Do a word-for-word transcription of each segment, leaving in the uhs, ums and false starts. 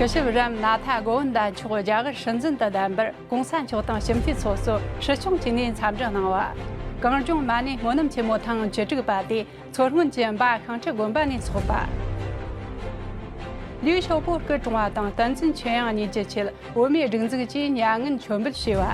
སྐུ་ཞབས་རམ་ནཱ་ཐ་གོ་ཝིན་དཱ་མཆོག་རྒྱ་གར་སྲིད་འཛིན་དུ་གདན་པར་གོང་ས་མཆོག་དང་སྤྱི་འཐུས་ཚོགས་གཙོ་སྲིད་སྐྱོང་བཅས་ནས་འཚམས་འདྲི་གནང་བ། གངས་ལྗོངས་མ་ཎི་སྨོན་ལམ་ཆེན་མོ་ཐེངས་བཅུ་དྲུག་པ་དེ་མཚོ་སྔོན་གྱི་འབའ་ཤིང་ཁྲི་དགོན་པ་ནས་འཚོགས་པ། ལིའུ་ཞའོ་པོ་སྐུ་གྲོངས་པ་དང་བསྟན་འཛིན་ཆོས་དབྱངས་གཉིས་ཀྱི་ཆེད་བོད་མིའི་སྒྲིག་འཛུགས་ཀྱིས་མྱ་ངན་མཆོད་འབུལ་ཞུས་པ།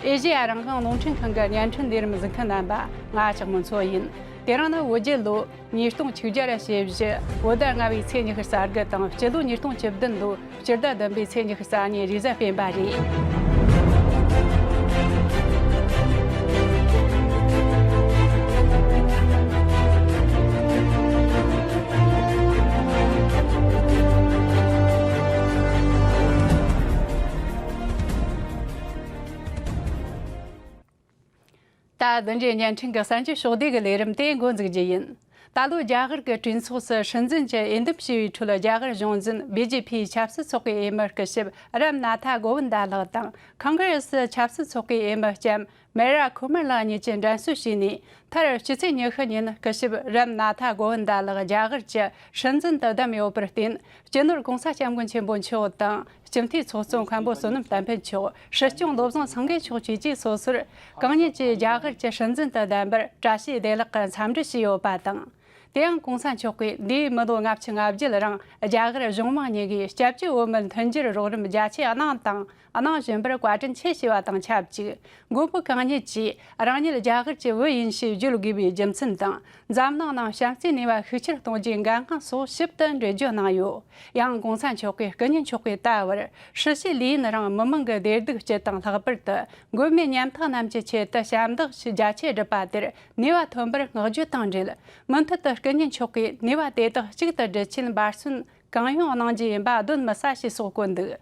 ཨེ་ཤེ་ཡ་རང་དབང་རླུང་འཕྲིན་ཁང་གི་བརྙན་འཕྲིན་ལས་རིམ་གཟིགས་མཁན་རྣམ་པ། ང་ལྕགས་མོ་མཚོ་ཡིན། དེ་རིང་ནི་བོད་རྒྱལ་ལོ་ཉིས་སྟོང་ཆིག་བརྒྱ་ཞེ་བཞི། བོད་ཟླ་ལྔ་པའི་ཚེས་ཉི་ཤུ་རྩ་དགུ་དང་། སྤྱི་ལོ་ཉིས་སྟོང་བཅུ་བདུན་ལོ་སྤྱི་ཟླ་བདུན་པའི་ཚེས་ཉི་ཤུ་རྩ་གཉིས་རེས་གཟའ་སྤེན་པ་རེད། ད་བདུན་འདྲའི་བརྙན་འཕྲིན་གྱི་གསར་འགྱུར་ཕྱོགས་བསྡུས་ཀྱི་ལས་རིམ་དེ་འགོ་འཛུགས་རྒྱུ་ཡིན། ད་ལོ་རྒྱ་གར་གྱི་གྲོས་ཚོགས་སུ་སྲིད་འཛིན་གྱི་འོས་འདེམས་བྱས་པའི་ཁྲོད། རྒྱ་གར་གཞུང་འཛིན་བི་ཇེ་པིའི་ཆབ་སྲིད་ཚོགས་པའི་འོས་མི་སྐུ་ཞབས་རམ་ནཱ་ཐ་གོ་ཝིན་དཱ་ལགས་དང་། ཁོང་གྷ་རེ་སི་ཆབ་སྲིད་ཚོགས་པའི་འོས་མི་ལྕམ་མེ་ར་ཁོ་མར་ལགས་གཉིས་ཀྱིས་འགྲན་རྩོད་བྱས་ནས། མཐར་ཕྱི་ཚེས་ཉི་ཤུ་ཉིན་སྐུ་ཞབས་རམ་ནཱ་ཐ་གོ་ཝིན་དཱ་ལགས་རྒྱ་གར་གྱི་སྲིད་འཛིན་དུ་བདམས་ཡོད་པར་བརྟེན། སྤྱི་ནོར་༸གོང་ས་༸སྐྱབས་མགོན་ཆེན་པོ་མཆོག་དང་། སྤྱི་འཐུས་ཚོགས་གཙོ་མཁན་པོ་བསོད་ནམས་བསྟན་འཕེལ་མཆོག་སྲིད་སྐྱོང་བློ་བཟང་སེང་གེ་མཆོག་བཅས་ཀྱིས་སོ་སོར་གང་ཉིད་ཀྱིས་རྒྱ་གར་གྱི་སྲིད་འཛིན་དུ་གདན་པར་བཀྲ་ཤིས་བདེ་ལེགས་ཀྱི་འཚམས་འདྲི་ཞུས་ཡོད་པ་དང་། དེ་ཡང་༸གོང་ས་མཆོག་གིས་འདས་པའི་མི་ལོ་ལྔ་བཅུ་ང་བརྒྱད་རིང་རྒྱ་གར་གཞུང་མང་གཉིས་ཀྱི་སྐྱབས་བཅོལ་བོད་མིར་མཐུན་འགྱུར་རོགས་རམ་རྒྱ་ཆེ་གནང་དང་གནང་བཞིན་པར་བཀའ་དྲིན་ཆེ་ཞུས་པ་དང་ཆབས་ཅིག། མགོན་པོ་གང་ཉིད་ཀྱིས་རང་ཉིད་རྒྱ་གར་གྱི་བུ་ཡིན་ཞེས་བརྗོད་དགོས་པའི་རྒྱུ་མཚན་དང་། འཛམ་གླིང་ནང་བྱམས་བརྩེའི་ནུས་པ་ཤུགས་ཆེར་གཏོང་རྒྱུའི་འགན་དབང་སོགས་ཞིབ་ཏུ་འགྲེལ་བརྗོད་གནང་ཡོད། ཡང་༸གོང་ས་མཆོག་གིས་སྐུ་ཉིད་མཆོག་གིས་ད་བར་ཧྲི་ཤི་ལི་ཡིན་རང་མི་མང་གི་བདེ་སྡུག་སྤྱི་དང་ལྷག་པར་དུ་མགོན་མེད་ཉམ་ཐག་རྣམས་ཀྱི་ཆེད་དུ་ཞབས་འདེགས་ཤིག་རྒྱ་ཆེ་བསྒྲུབས་པ་དེར་ནུས་པ་ཐོན་པར་བསྔགས་བརྗོད་དང་འབྲེལ། མུ་མཐུད་དུ་སྐུ་ཉིད་མཆོག་གིས་ནུས་པ་དེ་དག་གཅིག་ཏུ་སྒྲིལ་ཆེད་འབད་བརྩོན་གང་ཡོང་གནང་རྒྱུ་ཡིན་པ་གདོན་མི་ཟ་ཞེས་སོགས་བཀོད་འདུག།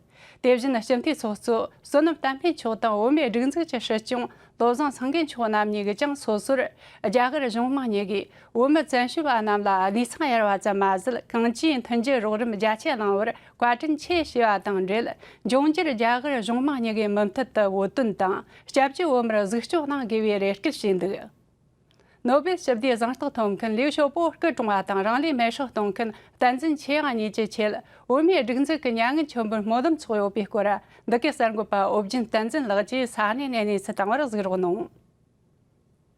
དེ་བཞིན་སྤྱི་འཐུས་ཚོགས་གཙོ་བསོད་ནམས་བསྟན་འཕེལ་མཆོག་དང་བོད་མིའི་སྒྲིག་འཛུགས་ཀྱི་སྲིད་སྐྱོང་བློ་བཟང་སེང་གེ་མཆོག་རྣམ་གཉིས་ཀྱིས་ཀྱང་སོ་སོར་རྒྱ་གར་གཞུང་མང་གཉིས་ཀྱིས་བོད་མི་བཙན་བྱོལ་བ་རྣམས་ལ་གནས་ཚང་གཡར་བ་ཙམ་མ་ཟད། གང་ཅིའི་མཐུན་འགྱུར་རོགས་རམ་རྒྱ་ཆེ་གནང་བར་བཀའ་དྲིན་ཆེ་ཞུས་པ་དང་འབྲེལ། འབྱུང་འགྱུར་རྒྱ་གར་གཞུང་མང་གཉིས་ཀྱིས་མུ་མཐུད་དུ་བོད་དོན་དང་སྐྱབས་བཅོལ་བོད་མིར་གཟིགས་སྐྱོང་གནང་དགོས་པའི་རེ་སྐུལ་བྱས་འདུག། ནོ་སྦེལ་ཞི་བདེའི་གཟེངས་རྟགས་ཐོབ་མཁན་ལིའུ་ཞའོ་པོ་སྐུ་གྲོངས་པ་དང་རང་ལུས་མེར་སྲེག་གཏོང་མཁན་བསྟན་འཛིན་ཆོས་དབྱངས་གཉིས་ཀྱི་ཆེད་བོད་མིའི་སྒྲིག་འཛུགས་ཀྱི་མྱ་ངན་མཆོད་འབུལ་སྨོན་ལམ་འཚོགས་ཡོད་པའི་སྐོར། འདི་གའི་གསར་འགོད་པ་ཨོ་རྒྱན་བསྟན་འཛིན་ལགས་ཀྱིས་ས་གནས་ནས་གནས་ཚུལ་བཏང་བར་གཟིགས་རོགས་གནང་།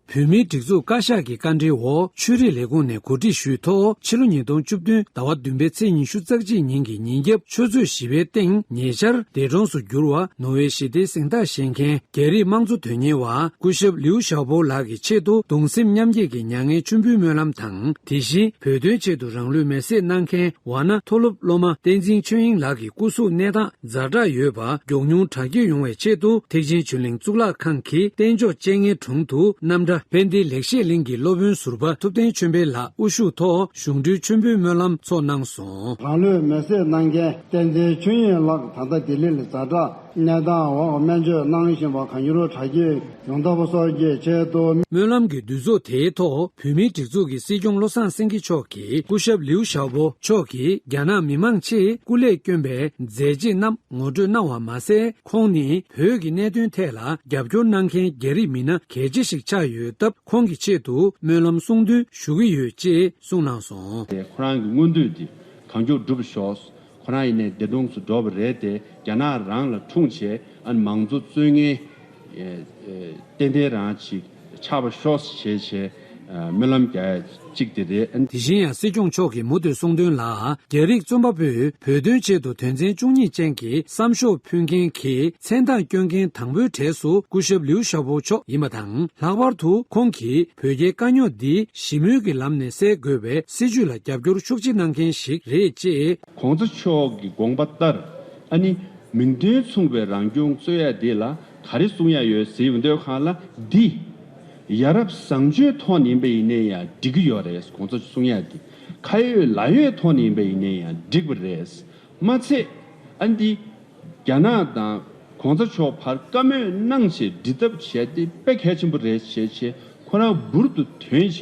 བོད་མིའི་སྒྲིག་འཛུགས་བཀའ་ཤག་གི་བཀའ་འཁྲིའི་འོག་ཆོས་རིག་ལས་ཁུངས་ནས་གོ་སྒྲིག་ཞུས་ཐོག་ཕྱི་ལོ་ཉིས་སྟོང་བཅུ་བདུན་ཟླ་བ་བདུན་པའི་ཚེས་ཉི་ཤུ་རྩ་གཅིག་ཉིན་གྱི་ཉིན་རྒྱབ་ཆུ་ཚོད་བཞི་པའི་སྟེང་ཉེ་ཆར་འདས་གྲོངས་སུ་གྱུར་བ་ནོ་བྷེལ་ཞི་བདེའི་གཟེངས་རྟགས་བཞེས་མཁན་རྒྱ་རིགས་དམངས་གཙོ་དོན་གཉེར་བ་སྐུ་ཞབས་ལིའུ་ཞའོ་པོ་ལགས་ཀྱི་ཆེད་དུ་གདུང་སེམས་མཉམ་སྐྱེད་ཀྱི་མྱ་ངན་མཆོད་འབུལ་སྨོན་ལམ་དང་། དེ་བཞིན་བོད་དོན་ཆེད་དུ་རང་ལུས་མེར་སྲེག་གནང་མཁན་ཝཱ་ཎ་མཐོ་སློབ་སློབ་མ་བསྟན་འཛིན་ཆོས་དབྱིངས་ལགས་ཀྱི་སྐུ་གཟུགས་གནས་སྟངས་ཛ་དྲག་ཡོད་པ་མགྱོགས་མྱུར་དྲག་སྐྱེད་ཡོང་བའི་ཆེད་དུ། ཐེག་ཆེན་ཆོས་གླིང་གཙུག་ལག་ཁང་གི་རྟེན་མཆོག་སྤྱན་སྔའི་དྲུང་དུ་རྣམ་གྲྭ་དཔལ་ལྡན་ལེགས་བཤད་གླིང་གི་སློབ་དཔོན་ཟུར་པ་ཐུབ་བསྟན་ཆོས་འཕེལ་ལགས་དབུ་བཞུགས་ཐོག་གཞུང་འབྲེལ་མཆོད་འབུལ་སྨོན་ལམ་ཚོགས་གནང་སོང་། རང་ལུས་མེར་སྲེག་གནང་མཁན་བསྟན་འཛིན་ཆོས་དབྱིངས་ལགས་ད་ལྟ་ལྡི་ལི་ལ་ཛ་དྲག་གནས་སྟངས་འོག་སྨན་བཅོས་གནང་བཞིན་པ་གང་མྱུར་དྲག་སྐྱེད་ཡོང་ཐབས་སོགས་ཀྱི་ཆེད་དུ། སྨོན་ལམ་གྱི་འདུ་ཚོགས་དེའི་ཐོག་བོད་མིའི་སྒྲིག་འཛུགས་ཀྱི་སྲིད་སྐྱོང་བློ་བཟང་སེང་གེ་མཆོག་གིས་སྐུ་ཞབས་ལིའུ་ཞའོ་པོ་མཆོག་གིས་རྒྱ་ནག་མི་མང་ཆེས་སྐུ་ལས་བསྐྱོན་པའི་མཛད་རྗེས་རྣམས་ངོ་སྤྲོད་གནང་བ་མ་ཟད། ཁོང་ནི་བོད་ཀྱི་གནད་དོན་ཐད་ལ་རྒྱབ་སྐྱོར་གནང་མཁན་རྒྱ་རིགས་མི་སྣ་གལ་ཆེ་ཞིག་ཆགས་ཡོད་སྟབས། ཁོང་གི་ཆེད་དུ་སྨོན་ལམ་གསུང་འདོན་ཞུ་གི་ཡོད་ཅེས་གསུངས་གནང་སོང་། ཁོ་རང་གི་མངོན་འདོད་དེ་གང་མགྱོགས་འགྲུབ་ཤོག་ཁོ་རང་ཡིན་ནའི་འདས་གྲོངས་སུ་འགྲོ་བ་རེད་དེ། རྒྱ་ནག་རང་ལ་འཁྲུངས་བྱས་ཨ་ནི་མང་གཙོ་རྩོད་མཁན་ཨེ་ཨེ་ཏན་ཏན་རང་ཅིག་ཆགས་པ་ཤོག་ཞེས་བྱས་ཨ་སྨོན་ལམ་རྒྱག་ཡ་གཅིག་དེ་རེད། དེ་བཞིན་ཡང་སྲིད་སྐྱོང་མཆོག་གིས་མུ་མཐུད་གསུང་དོན་ལ། རྒྱ་རིགས་རྩོམ་པ་པོས་བོད་དོན་ཆེད་དུ་དོན་ཚན་བཅུ་གཉིས་ཅན་གྱི་བསམ་ཤོག་ཕུལ་མཁན་གྱི་མཚན་རྟགས་བསྐྱོན་མཁན་དང་པོའི་གྲས་སུ་སྐུ་ཞབས་ལིའུ་ཞའོ་པོ་མཆོག་ཡིན་པ་དང་། ལྷག་པར་དུ་ཁོང་གིས་བོད་རྒྱའི་དཀའ་རྙོག་འདི་ཞི་མོལ་གྱི་ལམ་ནས་སེལ་དགོས་པའི་སྲིད་བྱུས་ལ་རྒྱབ་སྐྱོར་ཤུགས་ཆེ་གནང་མཁན་ཞིག་རེད་ཅེས། གོང་ས་མཆོག་གི་དགོངས་པ་ལྟར་ཨ་ནི་མིང་དོན་མཚུངས་པའི་རང་སྐྱོང་རྩོད་ཡ་འདི་ལ་ག་རེ་གསུང་ཡ་ཡོད་ཟེར་ཡོང་དུས་སྒང་ལ། འདི་ཡ་རབས་བཟང་སྤྱོད་ཐོག་ནས་ཡིན་པ་ཡིན་ནའི་ཡང་འགྲིག་གི་ཡོད་རེད། གོང་ས་མཆོག་གསུང་ཡ་འདི་ཁ་ཡོད་ལག་ཡོད་ཐོག་ནས་ཡིན་པ་ཡིན་ནའི་ཡང་འགྲིག་པ་རེད། མ་ཚད་ཨ་འདི་རྒྱ་ནག་དང་གོང་ས་མཆོག་བར་བཀའ་མོལ་གནང་བྱས་འབྲི་ཐབས་བྱས་ཏེ་དཔེ་གལ་ཆེན་པོ་རེད་བྱས་བྱས་ཁོ་རང་འབུར་དུ་ཐོན་བྱས་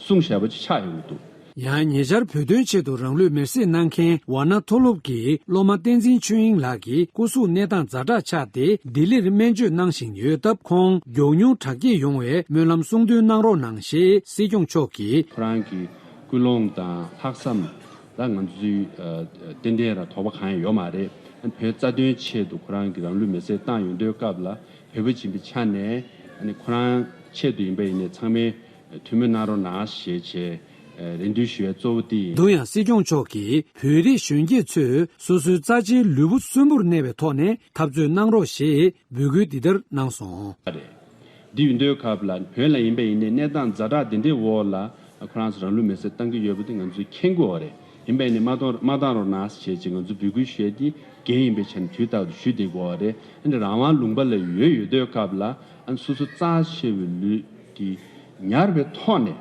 གསུངས་བཞག་པ་ཅིག་ཆགས་ཡོང་གི་འདུག། ཡང་ཉེ་ཆར་བོད་དོན་ཆེད་དུ་རང་ལུས་མེར་སྲེག་གནང་མཁན་ཝཱ་ཎ་མཐོ་སློབ་ཀྱི་སློབ་མ་བསྟན་འཛིན་ཆོས་དབྱིངས་ལགས་ཀྱི་སྐུ་གཟུགས་གནས་སྟངས་ཛ་དྲག་ཆགས་ཏེ་ལྡི་ལིར་སྨན་བཅོས་གནང་བཞིན་ཡོད་སྟབས། ཁོང་མགྱོགས་མྱུར་དྲག་སྐྱེད་ཡོང་བའི་སྨོན་ལམ་གསུང་འདོན་གནང་རོགས་གནང་ཞེས་སྲིད་སྐྱོང་མཆོག་གིས། ཁོ་རང་གི་ཀུན་སློང་དང་ལྷག་བསམ། ད་ང་ཚོའི་ཨ་ཏན་ཏན་ར་དོགས་པ་གང་ཡང་ཡོད་མ་རེད། ཨ་ནི་བོད་རྩ་དོན་ཆེད་དུ་ཁོ་རང་གིས་རང་ལུས་མེར་སྲེག་བཏང་ཡོང་དུས་སྐབས་ལ་བོད་པ་ཡིན་པའི་ཆ་ནས་ཨ་ནི་ཁོ་རང་ཆེད་དུ་ཡིན་པ་ཡིན་ནའི་ཚང་མས་ཐུགས་སྨོན་གནང་རོགས་གནང་ཞེས་བྱས་རེ་འདུན་ཞུ་བའི་གཙོ་བོ་དེ་ཡིན། དུ་ཡང་སྲིད་སྐྱོང་མཆོག་གིས་བོད་རིགས་གཞོན་སྐྱེས་ཚོས་སོ་སོའི་རྩ་ཆེའི་ལུས་པོ་གསོན་པོར་གནས་པའི་ཐོག་ནས་འཐབ་རྩོད་གནང་རོགས་ཞེས་འབོད་སྐུལ་འདི་ལྟར་གནང་སོང་། རེད། འདི་ཡིན་དུས་སྐབས་ལ་བོད་ལ་ཡིན་པ་ཡིན་ནའི་གནས་སྟངས་ཛ་དྲག་འདི་འདྲའི་འོག་ལ་ཁོ་རང་ཚོ་རང་ལུས་མེར་སྲེག་བཏང་གི་ཡོད་པ་དེ་ང་ཚོས་མཁྱེན་གྱི་ཡོད་རེད། ཡིན་པ་ཡིན་ནའི་མ་བཏང་མ་བཏང་རོགས་གནང་ཞེས་བྱས་ང་ཚོས་འབོད་སྐུལ་ཞུ་ཡས་དེ་འགན་ཡིན་པའི་ཆ་ནས་དུས་རྟག་ཏུ་ཞུས་བསྡད་ཀྱི་ཡོད་རེད། ཨ་ནི་རང་དབང་ལུང་པ་ལ་ཡོད་ཡོད་དུས་སྐབས་ལ་ཨ་ནི་སོ་སོ་རྩ་ཆེ་བའི་ལུས་དེ་ཉར་བའི་ཐོག་ནས་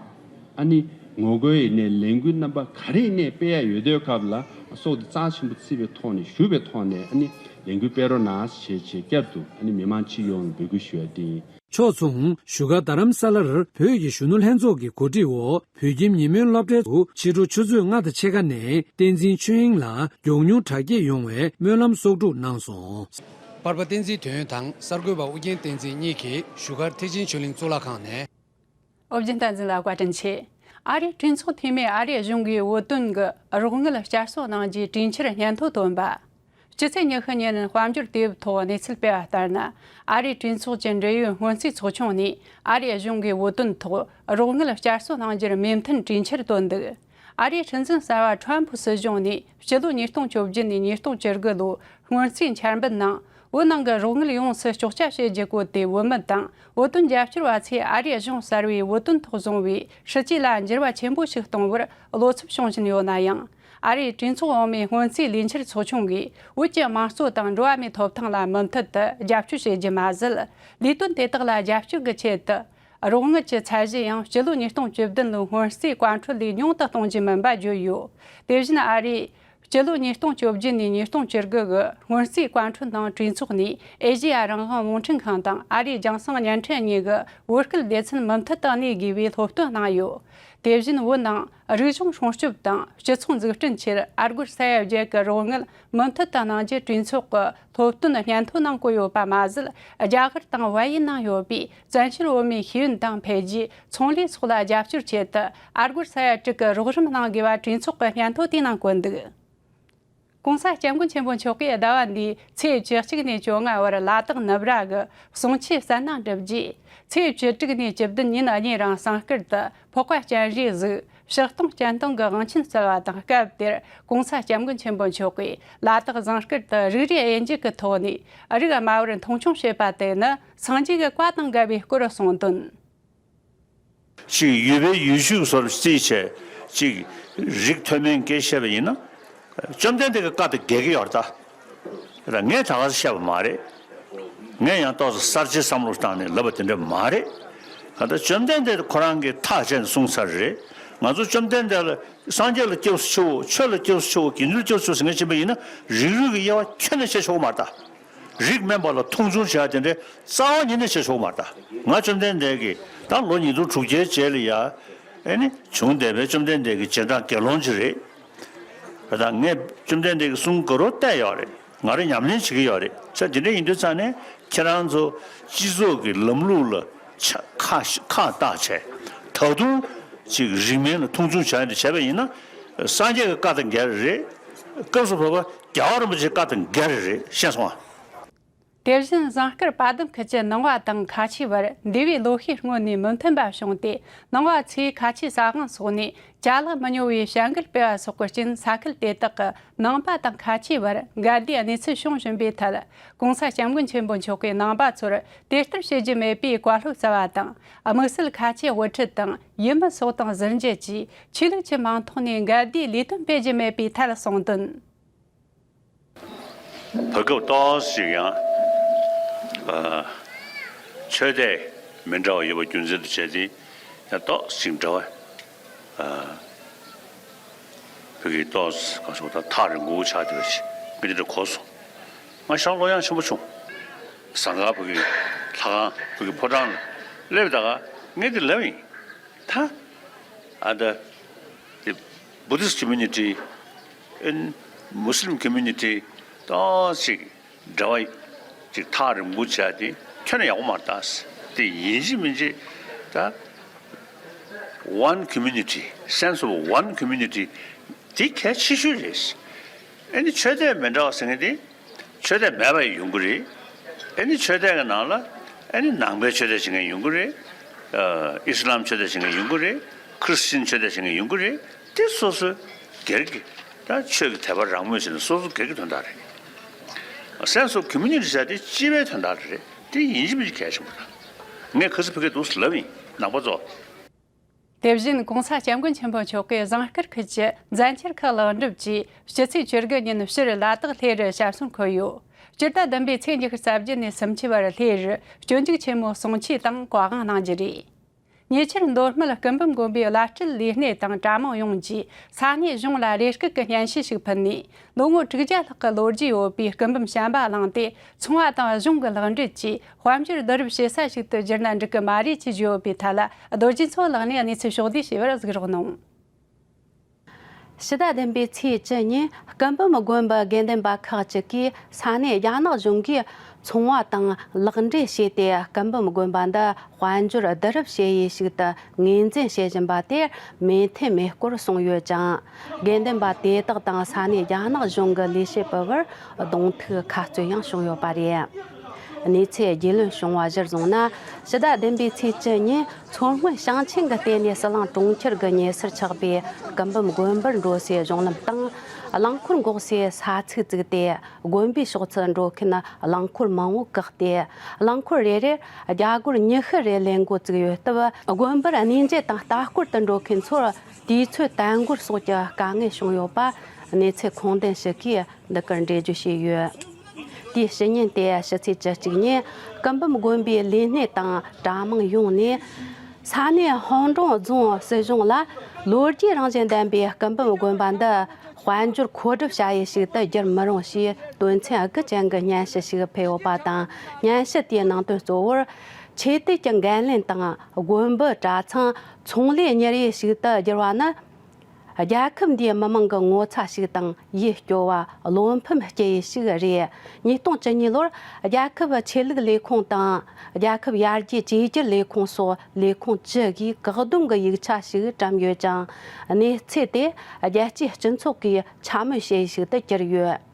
ཨ་ནི་ངོ་རྒོལ་ཡིན་ནའི་ལས་འགུལ་རྣམ་པ་ག་རེ་ཡིན་ནའི་སྤེལ་ཡ་ཡོད་དུས་སྐབས་ལ་སྲོག་དེ་རྩ་ཆེན་པོ་བརྩི་བའི་ཐོག་ནས་ཞུ་བའི་ཐོག་ནས་ཨ་ནི་ལས་འགུལ་སྤེལ་རོགས་གནང་ཞེས་བྱས་བསྐྱར་དུ་ཨ་ནི་མི་མང་སྤྱི་ཡོངས་ལ་འབོད་སྐུལ་ཞུ་ཡ་དེ་ཡིན། ཕྱོགས་མཚུངས་བཞུགས་སྒར་རྡ་རམ་ས་ལར་བོད་ཀྱི་གཞོན་ནུ་ལྷན་ཚོགས་ཀྱི་གོ་སྒྲིག་འོག་བོད་ཁྱིམ་ཉིན་མོའི་སློབ་གྲྭའི་ཐོག་ཕྱི་དྲོ་ཆུ་ཚོད་ལྔ་དང་ཕྱེད་ཀ་ནས་བསྟན་འཛིན་ཆོས་དབྱིངས་ལ་མགྱོགས་མྱུར་དྲག་སྐྱེད་ཡོང་བའི་སྨོན་ལམ་གསོག་སྒྲུབ་གནང་སོང་། པར་པ་བསྟན་འཛིན་དོན་དང་གསར་འགོད་པ་ཨུ་རྒྱན་བསྟན་འཛིན་གཉིས་ཀྱིས་བཞུགས་སྒར་ཐེག་ཆེན་ཆོས་གླིང་གཙུག་ལག་ཁང་ནས། ཨོ་རྒྱན་བསྟན་འཛིན་ལགས་བཀའ་དྲིན་ཆེ། ཨ་རིའི་གྲོས་ཚོགས་འཐུས་མིས་ཨ་རིའི་གཞུང་གིས་བོད་དོན་གྱི་རོགས་དངུལ་བསྐྱར་གསོ་གནང་རྒྱུའི་གྲོས་འཆར་སྙན་ཐོ་བཏོན་པ། སྤྱི་ཚེས་ཉི་ཤུ་ཉིན་དཔལ་འབྱོར་དུས་བབ་ཐོག་གནས་ཚུལ་སྤེལ་བ་ལྟར་ན། ཨ་རིའི་གྲོས་ཚོགས་ཀྱི་འབྲེལ་ཡོད་སྔོན་རྩིས་ཚོགས་ཆུང་ནས་ཨ་རིའི་གཞུང་གིས་བོད་དོན་ཐོག་རོགས་དངུལ་བསྐྱར་གསོ་གནང་རྒྱུར་མོས་མཐུན་གྲོས་འཆར་བཏོན་འདུག་ཨ་རིའི་སྲིད་འཛིན་གསར་པ་ཁྲོམ་ཕུ་སྲིད་གཞུང་ནས་སྤྱི་ལོ་ཉིས་སྟོང་བཅོ་བརྒྱད་ནས་ཉིས་སྟོང་བཅུ་དགུ་ལོའི་སྔོན་རྩིས་འཆར་འབུལ་ནང་། བོད་ནང་གི་རོགས་དངུལ་ཡོངས་སུ་གཅོག་ཆ་བྱེད་རྒྱུ་བཀོད་དེ། བོད་མི་དང་བོད་དོན་རྒྱབ་སྐྱོར་བ་ཚོས་ཨ་རིའི་གཞུང་གསར་བས་བོད་དོན་ཐོག་བཟུང་བའི་སྲིད་ཇུས་ལ་འགྱུར་བ་ཆེན་པོ་ཞིག་གཏོང་བར་བློ་འཚབ་བྱུང་བཞིན་ཡོད་ན་ཡང་། ཨ་རིའི་གྲོས་ཚོགས་འོག་མའི་སྔོན་རྩིས་ལས་འཆར་ཚོགས་ཆུང་གིས་བོད་ཀྱི་དམངས་གཙོ་དང་འགྲོ་བ་མིའི་ཐོབ་ཐང་ལ་མུ་མཐུད་དུ་རྒྱབ་སྐྱོར་བྱེད་རྒྱུ་མ་ཟད། ལས་དོན་དེ་དག་ལ་རྒྱབ་སྐྱོར་གྱི་ཆེད་དུ། རོགས་དངུལ་གྱི་ཚད་གཞི་ཡང་སྤྱི་ལོ་ཉིས་སྟོང་བཅུ་བདུན་ལོའི་སྔོན་རྩིས་བཀའ་འཁྲོལ་ལས་ཉུང་དུ་གཏོང་རྒྱུ་མིན་པ་བརྗོད་ཡོད། དེ་བཞིན་ཨ་རིས་སྤྱི་ལོ་ཉིས་སྟོང་བཅོ་བརྒྱད་ནས་ཉིས་སྟོང་བཅུ་དགུ་གི་སྔོན་རྩིས་བཀའ་འཁྲོལ་ནང་གྲོས་ཚོགས་ནས་ཨེ་ཤེ་ཡ་རང་དབང་རླུང་འཕྲིན་ཁང་དང་ཨ་རིའི་རྒྱང་སྲིང་བརྙན་འཕྲིན་གཉིས་ཀྱི་བོད་སྐད་སྡེ་ཚན་མུ་མཐུད་དུ་གནས་དགོས་པའི་སློབ་སྟོན་གནང་ཡོད། དེ་བཞིན་བོད་ནང་རིག་གཞུང་སྲུང་སྐྱོབ་དང་སྤྱི་ཚོགས་འཛུགས་སྐྲུན་ཆེད་ཨ་སྒོར་ས་ཡ་བརྒྱད་ཀྱི་རོགས་དངུལ་མུ་མཐུད་དུ་གནང་རྒྱུ་གྲོས་ཚོགས་ཀྱི་སློབ་སྟོན་སྙན་ཐོ་ནང་བཀོད་ཡོད་པ་མ་ཟད། རྒྱ་གར་དང་བལ་ཡུལ་ནང་ཡོད་པའི་བཙན་བྱོལ་བོད་མིའི་ཤེས་ཡོན་དང་འཕེལ་རྒྱས། ཚོང་ལས་སོགས་ལ་རྒྱབ་སྐྱོར་ཆེད་དུ་ཨ་སྒོར་ས་ཡ་དྲུག་གི་རོགས་རམ་གནང་དགོས་པ་གྲོས་ཚོགས་ཀྱི་སྙན་ཐོ་དེའི་ནང་བཀོད་འདུག ྋགོང་ས་ྋསྐྱབས་མགོན་ཆེན་པོ་མཆོག་གིས་ཟླ་བ་འདིའི་ཚེས་བཅུ་གཅིག་ནས་བཅོ་ལྔ་བར་ལ་དྭགས་ནུབ་ར་གི་གསུང་ཆོས་གསན་གནང་གྲུབ་རྗེས། ཚེས་བཅུ་དྲུག་ནས་བཅུ་བདུན་ཉིན་གཉིས་རིང་ཟངས་དཀར་དུ་འཕགས་པ་སྤྱན་རས་གཟིགས་ཕྱག་སྟོང་སྤྱན་སྟོང་གི་དབང་ཆེན་སྩལ་བ་དང་སྐབས་དེར་ྋགོང་ས་ྋསྐྱབས་མགོན་ཆེན་པོ་མཆོག་གིས་ལ་དྭགས་ཟངས་དཀར་དུ་རིགས་རུས་དབྱེ་འབྱེད་ཀྱི་ཐོག་ནས་རིགས་དམའ་བར་མཐོང་ཆུང་བྱེད་པ་དེ་ནི་སངས་རྒྱས་ཀྱི་བཀའ་དང་འགལ་བའི་སྐོར་གསུངས་དོན། ཅིག་ཡུལ་པའི་ཡུལ་ཤུལ་སོར་རྩིས་བྱས་ཅིག་རིགས་མཐོ་དམན་སྐད་བཤད་པ་ཡིན་ན། བཅོམ་ལྡན་འདས་ཀྱི་བཀའ་དང་འགལ་གྱི་ཡོད་རེད་ད། ངས་ད་ག་ཟེ་བཤད་པ་མ་རེད། ངས་ཡང་ཏོག་ཙམ་གསར་བརྗེ་བསམ་བློ་བཏང་ནས་ལབ་པ་དེ་འདྲ་མ་རེད། ད་ལྟ་བཅོམ་ལྡན་འདས་ཁོ་རང་གིས་ཐག་བཅད་ནས་གསུངས་ཚར་རེད། ང་ཚོ་བཅོམ་ལྡན་འདས་ལ་སངས་རྒྱས་ལ་སྐྱབས་སུ་མཆིའོ། ཆོས་ལ་སྐྱབས་སུ་མཆིའོ། དགེ་འདུན་ལ་སྐྱབས་སུ་མཆིའོ་ཟེར་མཁན་ཕྱིན་པ་ཡིན་ན་རིགས་རུས་ཀྱི་དབྱེ་བ་ཁྱོན་ནས་ཕྱེ་ཆོག་གི་མ་རེད་ད། རིགས་དམན་པ་ལ་མཐོང་ཆུང་བྱ་དེ་འདྲའི་རྩ་བ་ཉིད་ནས་བྱེད་ཆོག་མ་རེད་ད། ང་བཅོམ་ལྡན་འདས་ཀྱིས་ད་ལོ་ཉིས་སྟོང་དྲུག་བརྒྱའི་རྗེས་ལ་ཡ། ཨེ་ནི་བྱུང་བསྡད་པའི་བཅོམ་ལྡན་འདས་ཀྱི་རྗེས་འབྲང་དགེ་སློང་ཅིག་རེད། ད་ངས་བཅོམ་ལྡན་འདས་ཀྱི་གསུང་ག་རེ་བལྟས་ཡོད་རེད། ང་རང་ཉམས་ལེན་བྱེད་ཀྱི་ཡོད་རེད། ཆ་དེ་འདྲ་ཡིན་དུས་ཙང་ནས་ཁྱེད་རང་ཚོ་སྤྱི་ཚོགས་ཀྱི་ལམ་ལུགས་ལ་ཆ་ཁ་ཁ་བཏགས་བྱས། ད་དུང་ཅིག་རིགས་དམན་ལ་མཐོང་ཆུང་བྱ་ཡ་འདི་བྱས་པ་ཡིན་ན། སངས་རྒྱས་ཀྱི་བཀའ་དང་འགལ་རེད། སྐབས་སུ་བབ་པ་རྒྱལ་བ་རིན་པོ་ཆེའི་བཀའ་དང་འགལ་རེད། ཤེས་སོང་ཨ། དེ་བཞིན་ཟངས་དཀར་དཔལ་ལྡན་ཁུལ་གྱི་ནང་པ་དང་ཁ་ཆེའི་བར་འདས་པའི་ལོ་ཤས་སྔོན་ནས་མི་མཐུན་པ་བྱུང་སྟེ། ནང་པ་ཚོས་ཁ་ཆེའི་ས་དབང་སོགས་ནས་ཅ་ལག་མི་ཉོ་བའི་བྱ་འགུལ་སྤེལ་བ་སོགས་ཀྱི་རྐྱེན། ས་ཁུལ་དེ་དག་གི་ནང་པ་དང་ཁ་ཆེའི་བར་འགལ་ཟླའི་གནས་ཚུལ་བྱུང་བཞིན་པའི་ཐད། ྋགོང་ས་ྋསྐྱབས་མགོན་ཆེན་པོ་མཆོག་གིས་ནང་པ་ཚོར་དེ་ལྟར་བྱེད་རྒྱུ་མེད་པའི་བཀའ་སློབ་སྩལ་བ་དང་། དམིགས་བསལ་ཁ་ཆེའི་དབུ་ཁྲིད་དང་ཡུལ་མི་སོགས་དང་ཟུར་འབྲེལ་གྱིས་ཆོས་ལུགས་ཀྱི་མིང་ཐོག་ནས་འགལ་ཟླའི་ལས་དོན་སྤེལ་རྒྱུ་མེད་པའི་ཐད་གསུངས་དོན། བར་སྐབས་ཏོག་ཙམ་ཞིག་ཡང་། ཨ། ཆོས་དད་མི་འདྲ་བ་ཡོད་པ་རྒྱུ་མཚན་དུ་བྱས་ཏེ་ཡང་ཏོག་ཙམ་ཞིག་འདྲ་བ། ཨ། བོད་ཀྱི་ཏོག་ཙམ་གང་ཞུ་ད་ཐག་རིང་པོ་ཆགས་བསྡད་པ་ཞིག་ངས་དེ་འདྲ་གོ་སོང་། ང་ཞང་བློ་ཡང་ཆེན་པོ་བྱུང་། ཟངས་དཀར་བོད་ཀྱི་ལྷ་ཁང་བོད་ཀྱི་ཕོ་བྲང་ལ་སླེབས་ད་ག་ངས་དེ་ལབ་ཡིན། ད་ཨ་ད་དེ་Buddhist community and Muslim community ཏོག་ཙམ་ཞིག་འབྲེལ་བ་ཅིག་ཐག་རིང་པོ་བྱས་ཏེ་ཁྱོན་ནས་ཡག་པོ་མ་རེད་ད། དེ་ཡིན་གཅིག་མིན་གཅིག་ད་one community, sense of one community དེ་གལ་ཆེ་ཤོས་རེད། ཨ་ནི་ཆོས་དད་མི་འདྲ་བ་ཟེར་མཁན་དེ་ཆོས་དད་མེད་པ་ཡང་ཡོང་གི་རེད། ཨ་ནི་ཆོས་དད་ཀྱི་ནང་ལ་ཨ་ནི་ནང་པའི་ཆོས་དད་བྱེད་མཁན་ཡོང་གི་རེད། ཨ་ཨི་སི་ལམ་ཆོས་དད་བྱེད་མཁན་ཡོང་གི་རེད། ཁྲི་སི་ཅན་ཆོས་དད་བྱེད་མཁན་ཡོང་གི་རེད། དེ་སོ་སོའི་སྒེར་གྱི་ད་ཆོས་ཀྱི་དད་པ་རང་མོས་བྱས་ནས་སོ་སོ་སྒེར་གྱི་དོན་དག་རེད། སེམས་སུ་གུས་མོ་གཉིས་བྱ་དེ་སྤྱི་པའི་དོན་དག་རེད། དེ་ཡིན་གཅིག་མིན་གཅིག་གལ་ཆེན་པོ་རེད། ངས་ཁ་སང་ཕ་གིར་འདུག་ཟེར་ལབ་ཡིན། ནང་པ་ཚོ། དེ་བཞིན་༸གོང་ས་༸སྐྱབས་མགོན་ཆེན་པོ་མཆོག་གིས་ཟངས་དཀར་ཁུལ་གྱི་མཛད་འཆར་ཁག་ལེགས་འགྲུབ་ཀྱིས་སྤྱི་ཚེས་བཅུ་དགུ་ཉིན་ཕྱིར་ལ་དྭགས་སླེ་རུ་ཞབས་སོར་འཁོད་ཡོད། སྤྱི་ཟླ་བདུན་པའི་ཚེས་ཉི་ཤུ་རྩ་བརྒྱད་ནས་སུམ་ཅུ་བར་སླེ་རུ་སྤྱོད་འཇུག་ཆེན་མོ་གསུང་ཆོས་དང་བཀའ་དབང་གནང་རྒྱུ་རེད། ཉེ་ཆར་མདོ་སྨད་སྐུ་འབུམ་དགོན་པའི་བླ་སྤྲུལ་ལས་སྣེ་དང་གྲྭ་མང་ཡོངས་ཀྱིས་ས་གནས་གཞུང་ལ་རེ་སྐུལ་གྱི་སྙན་ཞུ་ཞིག་ཕུལ་ནས། ལོ་ངོ་དྲུག་བརྒྱ་ལྷག་གི་ལོ་རྒྱུས་ཡོད་པའི་སྐུ་འབུམ་བྱམས་པ་བླངས་ཏེ། ཚོང་བ་དང་གཞུང་གི་ལེགས་འབྲེལ་གྱིས་དཔལ་འབྱོར་བསྡུ་རུབ་བྱེད་ས་ཞིག་ཏུ་བསྒྱུར་ན་འགྲིག་གི་མ་རེད་ཅེས་བརྗོད་ཡོད་པའི་ཐད་ལ། རྡོ་རྗེ་མཚོ་ལགས་ནས་གནས་ཚུལ་ཕྱོགས་བསྡུས་བྱས་པར་གཟིགས་རོགས་གནང་། ཕྱི་ཟླ་བདུན་པའི་ཚེས་བཅུ་ཉིན་སྐུ་འབུམ་དགོན་པའི་དགེ་འདུན་པ་ཁག་ཅིག་གིས་ས་གནས་རྒྱ་ནག་གཞུང་གིས་ཚོང་བ་དང་ལེགས་འབྲེལ་བྱས་ཏེ། སྐུ་འབུམ་དགོན་པ་འདི་དཔལ་འབྱོར་བསྡུ་རུབ་བྱེད་ཡུལ་ཞིག་ཏུ་ངོས་འཛིན་བྱེད་བཞིན་པ་དེར་མོས་མཐུན་མེད་སྐོར་གསུངས་ཡོད་ཅིང་། དགེ་འདུན་པ་དེ་དག་དང་ས་གནས་རྒྱ་ནག་གཞུང་གི་ལས་བྱེད་པའི་བར་གདོང་ཐུག་ཁ་རྩོད་ཡང་བྱུང་ཡོད་པ་རེད། གནས་ཚུལ་རྒྱུས་ལོན་བྱུང་བ་གཞིར་བཟུང་ན། ཕྱི་ཟླ་བདུན་པའི་ཚེས་བཅུ་ཉིན་མཚོ་སྔོན་ཞིང་ཆེན་གྱི་ལྟེ་གནས་ཟི་ལིང་གྲོང་ཁྱེར་གྱི་ཉེ་སར་ཆགས་པའི་སྐུ་འབུམ་དགོན་པར་འགྲོ་སའི་གཞུང་ལམ་སྟེང་རླངས་འཁོར་འགོག་སའི་ས་ཚིགས་བཙུགས་ཏེ། དགོན་པའི་ཕྱོགས་སུ་འགྲོ་མཁན་རླངས་འཁོར་མང་བོ་བཀག་སྟེ། རླངས་འཁོར་རེ་རེར་རྒྱ་སྒོར་ཉི་ཤུ་རེ་ལེན་འགོ་བཙུགས་ཡོད་སྟབས། དགོན་པར་གནས་མཇལ་དང་ལྟ་སྐོར་དུ་འགྲོ་མཁན་ཚོར་དུས་ཚོད་དལ་འགོར་སོགས་ཀྱི་དཀའ་ངལ་བྱུང་ཡོད་པ་གནས་ཚུལ་ཁུངས་ལྡན་ཞིག་གིས་འདི་གར་འགྲེལ་བརྗོད་བྱས་ཡོད། དེའི་ཕྱི་ཉིན་ཏེ་ཕྱི་ཚེས་བཅུ་གཅིག་ཉིན་སྐུ་འབུམ་དགོན་པའི་ལས་སྣེ་དང་གྲྭ་མང་ཡོངས་ནས། ས་གནས་ཧོང་ཀྲུང་རྫོང་སྲིད་གཞུང་ལ་ལོ་རྒྱུས་རང་བཞིན་ལྡན་པའི་སྐུ་འབུམ་དགོན་པ་འདི་དཔལ་འབྱོར་མཁོ་སྒྲུབ་བྱ་ཡུལ་ཞིག་ཏུ་བསྒྱུར་མི་རུང་ཞེས་དོན་ཚན་དགུ་ཅན་གྱི་སྙན་ཞུ་ཞིག་ཕུལ་ཡོད་པ་དང་། སྙན་ཞུ་དེའི་ནང་དོན་གཙོ་བོར། ཆོས་དད་ཀྱི་འགན་ལེན་དང་དགོན་པའི་གྲྭ་ཚང་ཚོང་ལས་གཉེར་ཡུལ་ཞིག་ཏུ་བསྒྱུར་བ་ནི། རྒྱལ་ཁབ་འདིའི་མི་མང་གི་ངོ་ཚ་ཞིག་དང་། ཡིད་སྐྱོ་བ། བློ་ཕམ་སྐྱེ་ཡུལ་ཞིག་རེད། ཉིས་སྟོང་བཅུ་གཉིས་ལོར་རྒྱལ་ཁབ་ཆོས་ལུགས་ལས་ཁུངས་དང་། རྒྱལ་ཁབ་ཡར་རྒྱས་བཅོས་བསྒྱུར་ལས་ཁུངས་སོགས་ལས་ཁུངས་བཅུ་གིས་བཀག་སྡོམ་གྱི་ཡིག་ཆ་ཞིག་བཀྲམ་ཡོད་ཅིང་། གནས་ཚུལ་དེ་རྒྱལ་སྤྱིའི་སྤྱི་ཚོགས་ཀྱིས་འཕྱ་སྨོད་བྱེད་ཡུལ་ཞིག་ཏུ་གྱུར་ཡོད།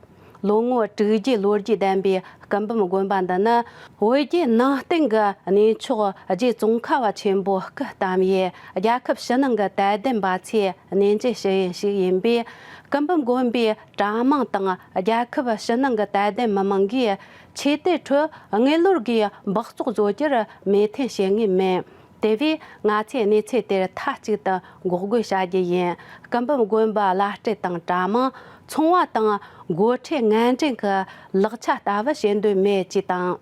ལོ་ངོ་དྲུག་བརྒྱའི་ལོ་རྒྱུས་ལྡན་པའི་སྐུ་འབུམ་དགོན་པ་འདི་ནི། བོད་བརྒྱུད་ནང་བསྟན་གྱི་གནས་མཆོག་རྗེ་ཙོང་ཁ་པ་ཆེན་པོའི་སྐུ་བལྟམས་ཡུལ། རྒྱལ་ཁབ་ཕྱི་ནང་གི་དད་ལྡན་པ་ཚོའི་གནས་མཇལ་ཞུ་ཡུལ་ཞིག་ཡིན་པས། སྐུ་འབུམ་དགོན་པའི་གྲྭ་མང་དང་རྒྱལ་ཁབ་ཕྱི་ནང་གི་དད་ལྡན་མི་མང་གིས་ཆོས་དད་ཁྲོད་དངུལ་ལོར་སྒོས་འབག་བཙོག་བཟོ་རྒྱུར་མོས་མཐུན་བྱེད་ངེས་མིན། དེ་བས་ང་ཚོས་གནས་ཚུལ་དེར་མཐའ་གཅིག་ཏུ་འགོག་རྒོལ་བྱ་རྒྱུ་ཡིན། སྐུ་འབུམ་དགོན་པའི་བླ་སྤྲུལ་དང་གྲྭ་མང་། ཚོང་བ་དང་། འགོ་ཁྲིད་ངན་འབྲེལ་གྱི་ལག་ཆ་ལྟ་བུ་བྱེད་འདོད་མེད་ཅེས་དང་།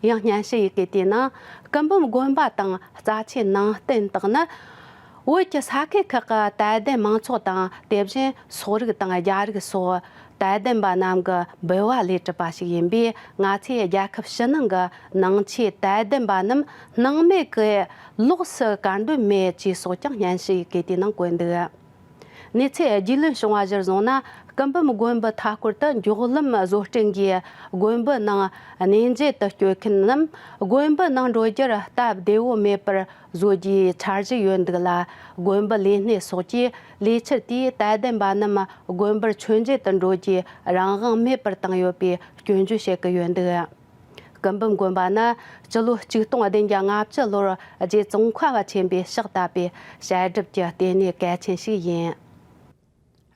ཡང་སྙན་ཞུ་ཡི་གེ་དེའི་ནང་སྐུ་འབུམ་དགོན་པ་དང་རྩ་ཆེའི་ནང་རྟེན་དག་ནི། བོད་ཀྱི་ས་ཁུལ་ཁག་གི་དད་ལྡན་མང་ཚོགས་དང་། དེ་བཞིན་སོག་རིགས་དང་རྒྱ་རིགས་སོགས་དད་ལྡན་པ་རྣམས་ཀྱི་འབུལ་བ་ལས་གྲུབ་པ་ཞིག་ཡིན་པས། ང་ཚོས་རྒྱལ་ཁབ་ཕྱི་ནང་གི་ནང་ཆོས་དད་ལྡན་པ་རྣམས་སྣང་མེད་ཀྱིས་ལོགས་སུ་བཀར་འདོད་མེད་ཅེས་སོགས་ཀྱང་སྙན་ཞུ་ཡི་གེ་དེའི་ནང་བཀོད་འདུག། གནས་ཚུལ་རྒྱུས་ལོན་བྱུང་བ་གཞིར་བཟུང་ན། སྐུ་འབུམ་དགོན་པའི་མཐའ་སྐོར་དུ་མགྱོགས་ལམ་བཟོ་སྐྲུན་གྱིས་དགོན་པའི་ནང་གནས་མཇལ་དུ་སྐྱོད་མཁན་རྣམས་དགོན་པའི་ནང་འགྲོ་རྒྱུར་སྟབས་བདེ་བོ་མེད་པར་བཟོ་རྒྱུའི་འཆར་གཞི་ཡོད་འདུག་ལ། དགོན་པའི་ལས་སྣེ་སོགས་ཀྱིས་ལས་འཆར་དེས་དད་ལྡན་པ་རྣམས་དགོན་པར་མཆོད་མཇལ་དུ་འགྲོ་རྒྱུའི་རང་དབང་མེད་པར་བཏང་ཡོད་པའི་སྐྱོན་བརྗོད་བྱེད་ཀྱི་ཡོད་འདུག། སྐུ་འབུམ་དགོན་པ་ནི་སྤྱི་ལོ་ཆིག་སྟོང་བདུན་བརྒྱ་ལྔ་བཅུ་ལོར་རྗེ་ཙོང་ཁ་པ་ཆེན་པོས་ཕྱག་བཏབ་པའི་བཤད་སྒྲུབ་ཀྱི་ལྟེ་གནས་གལ་ཆེན་ཞིག་ཡིན།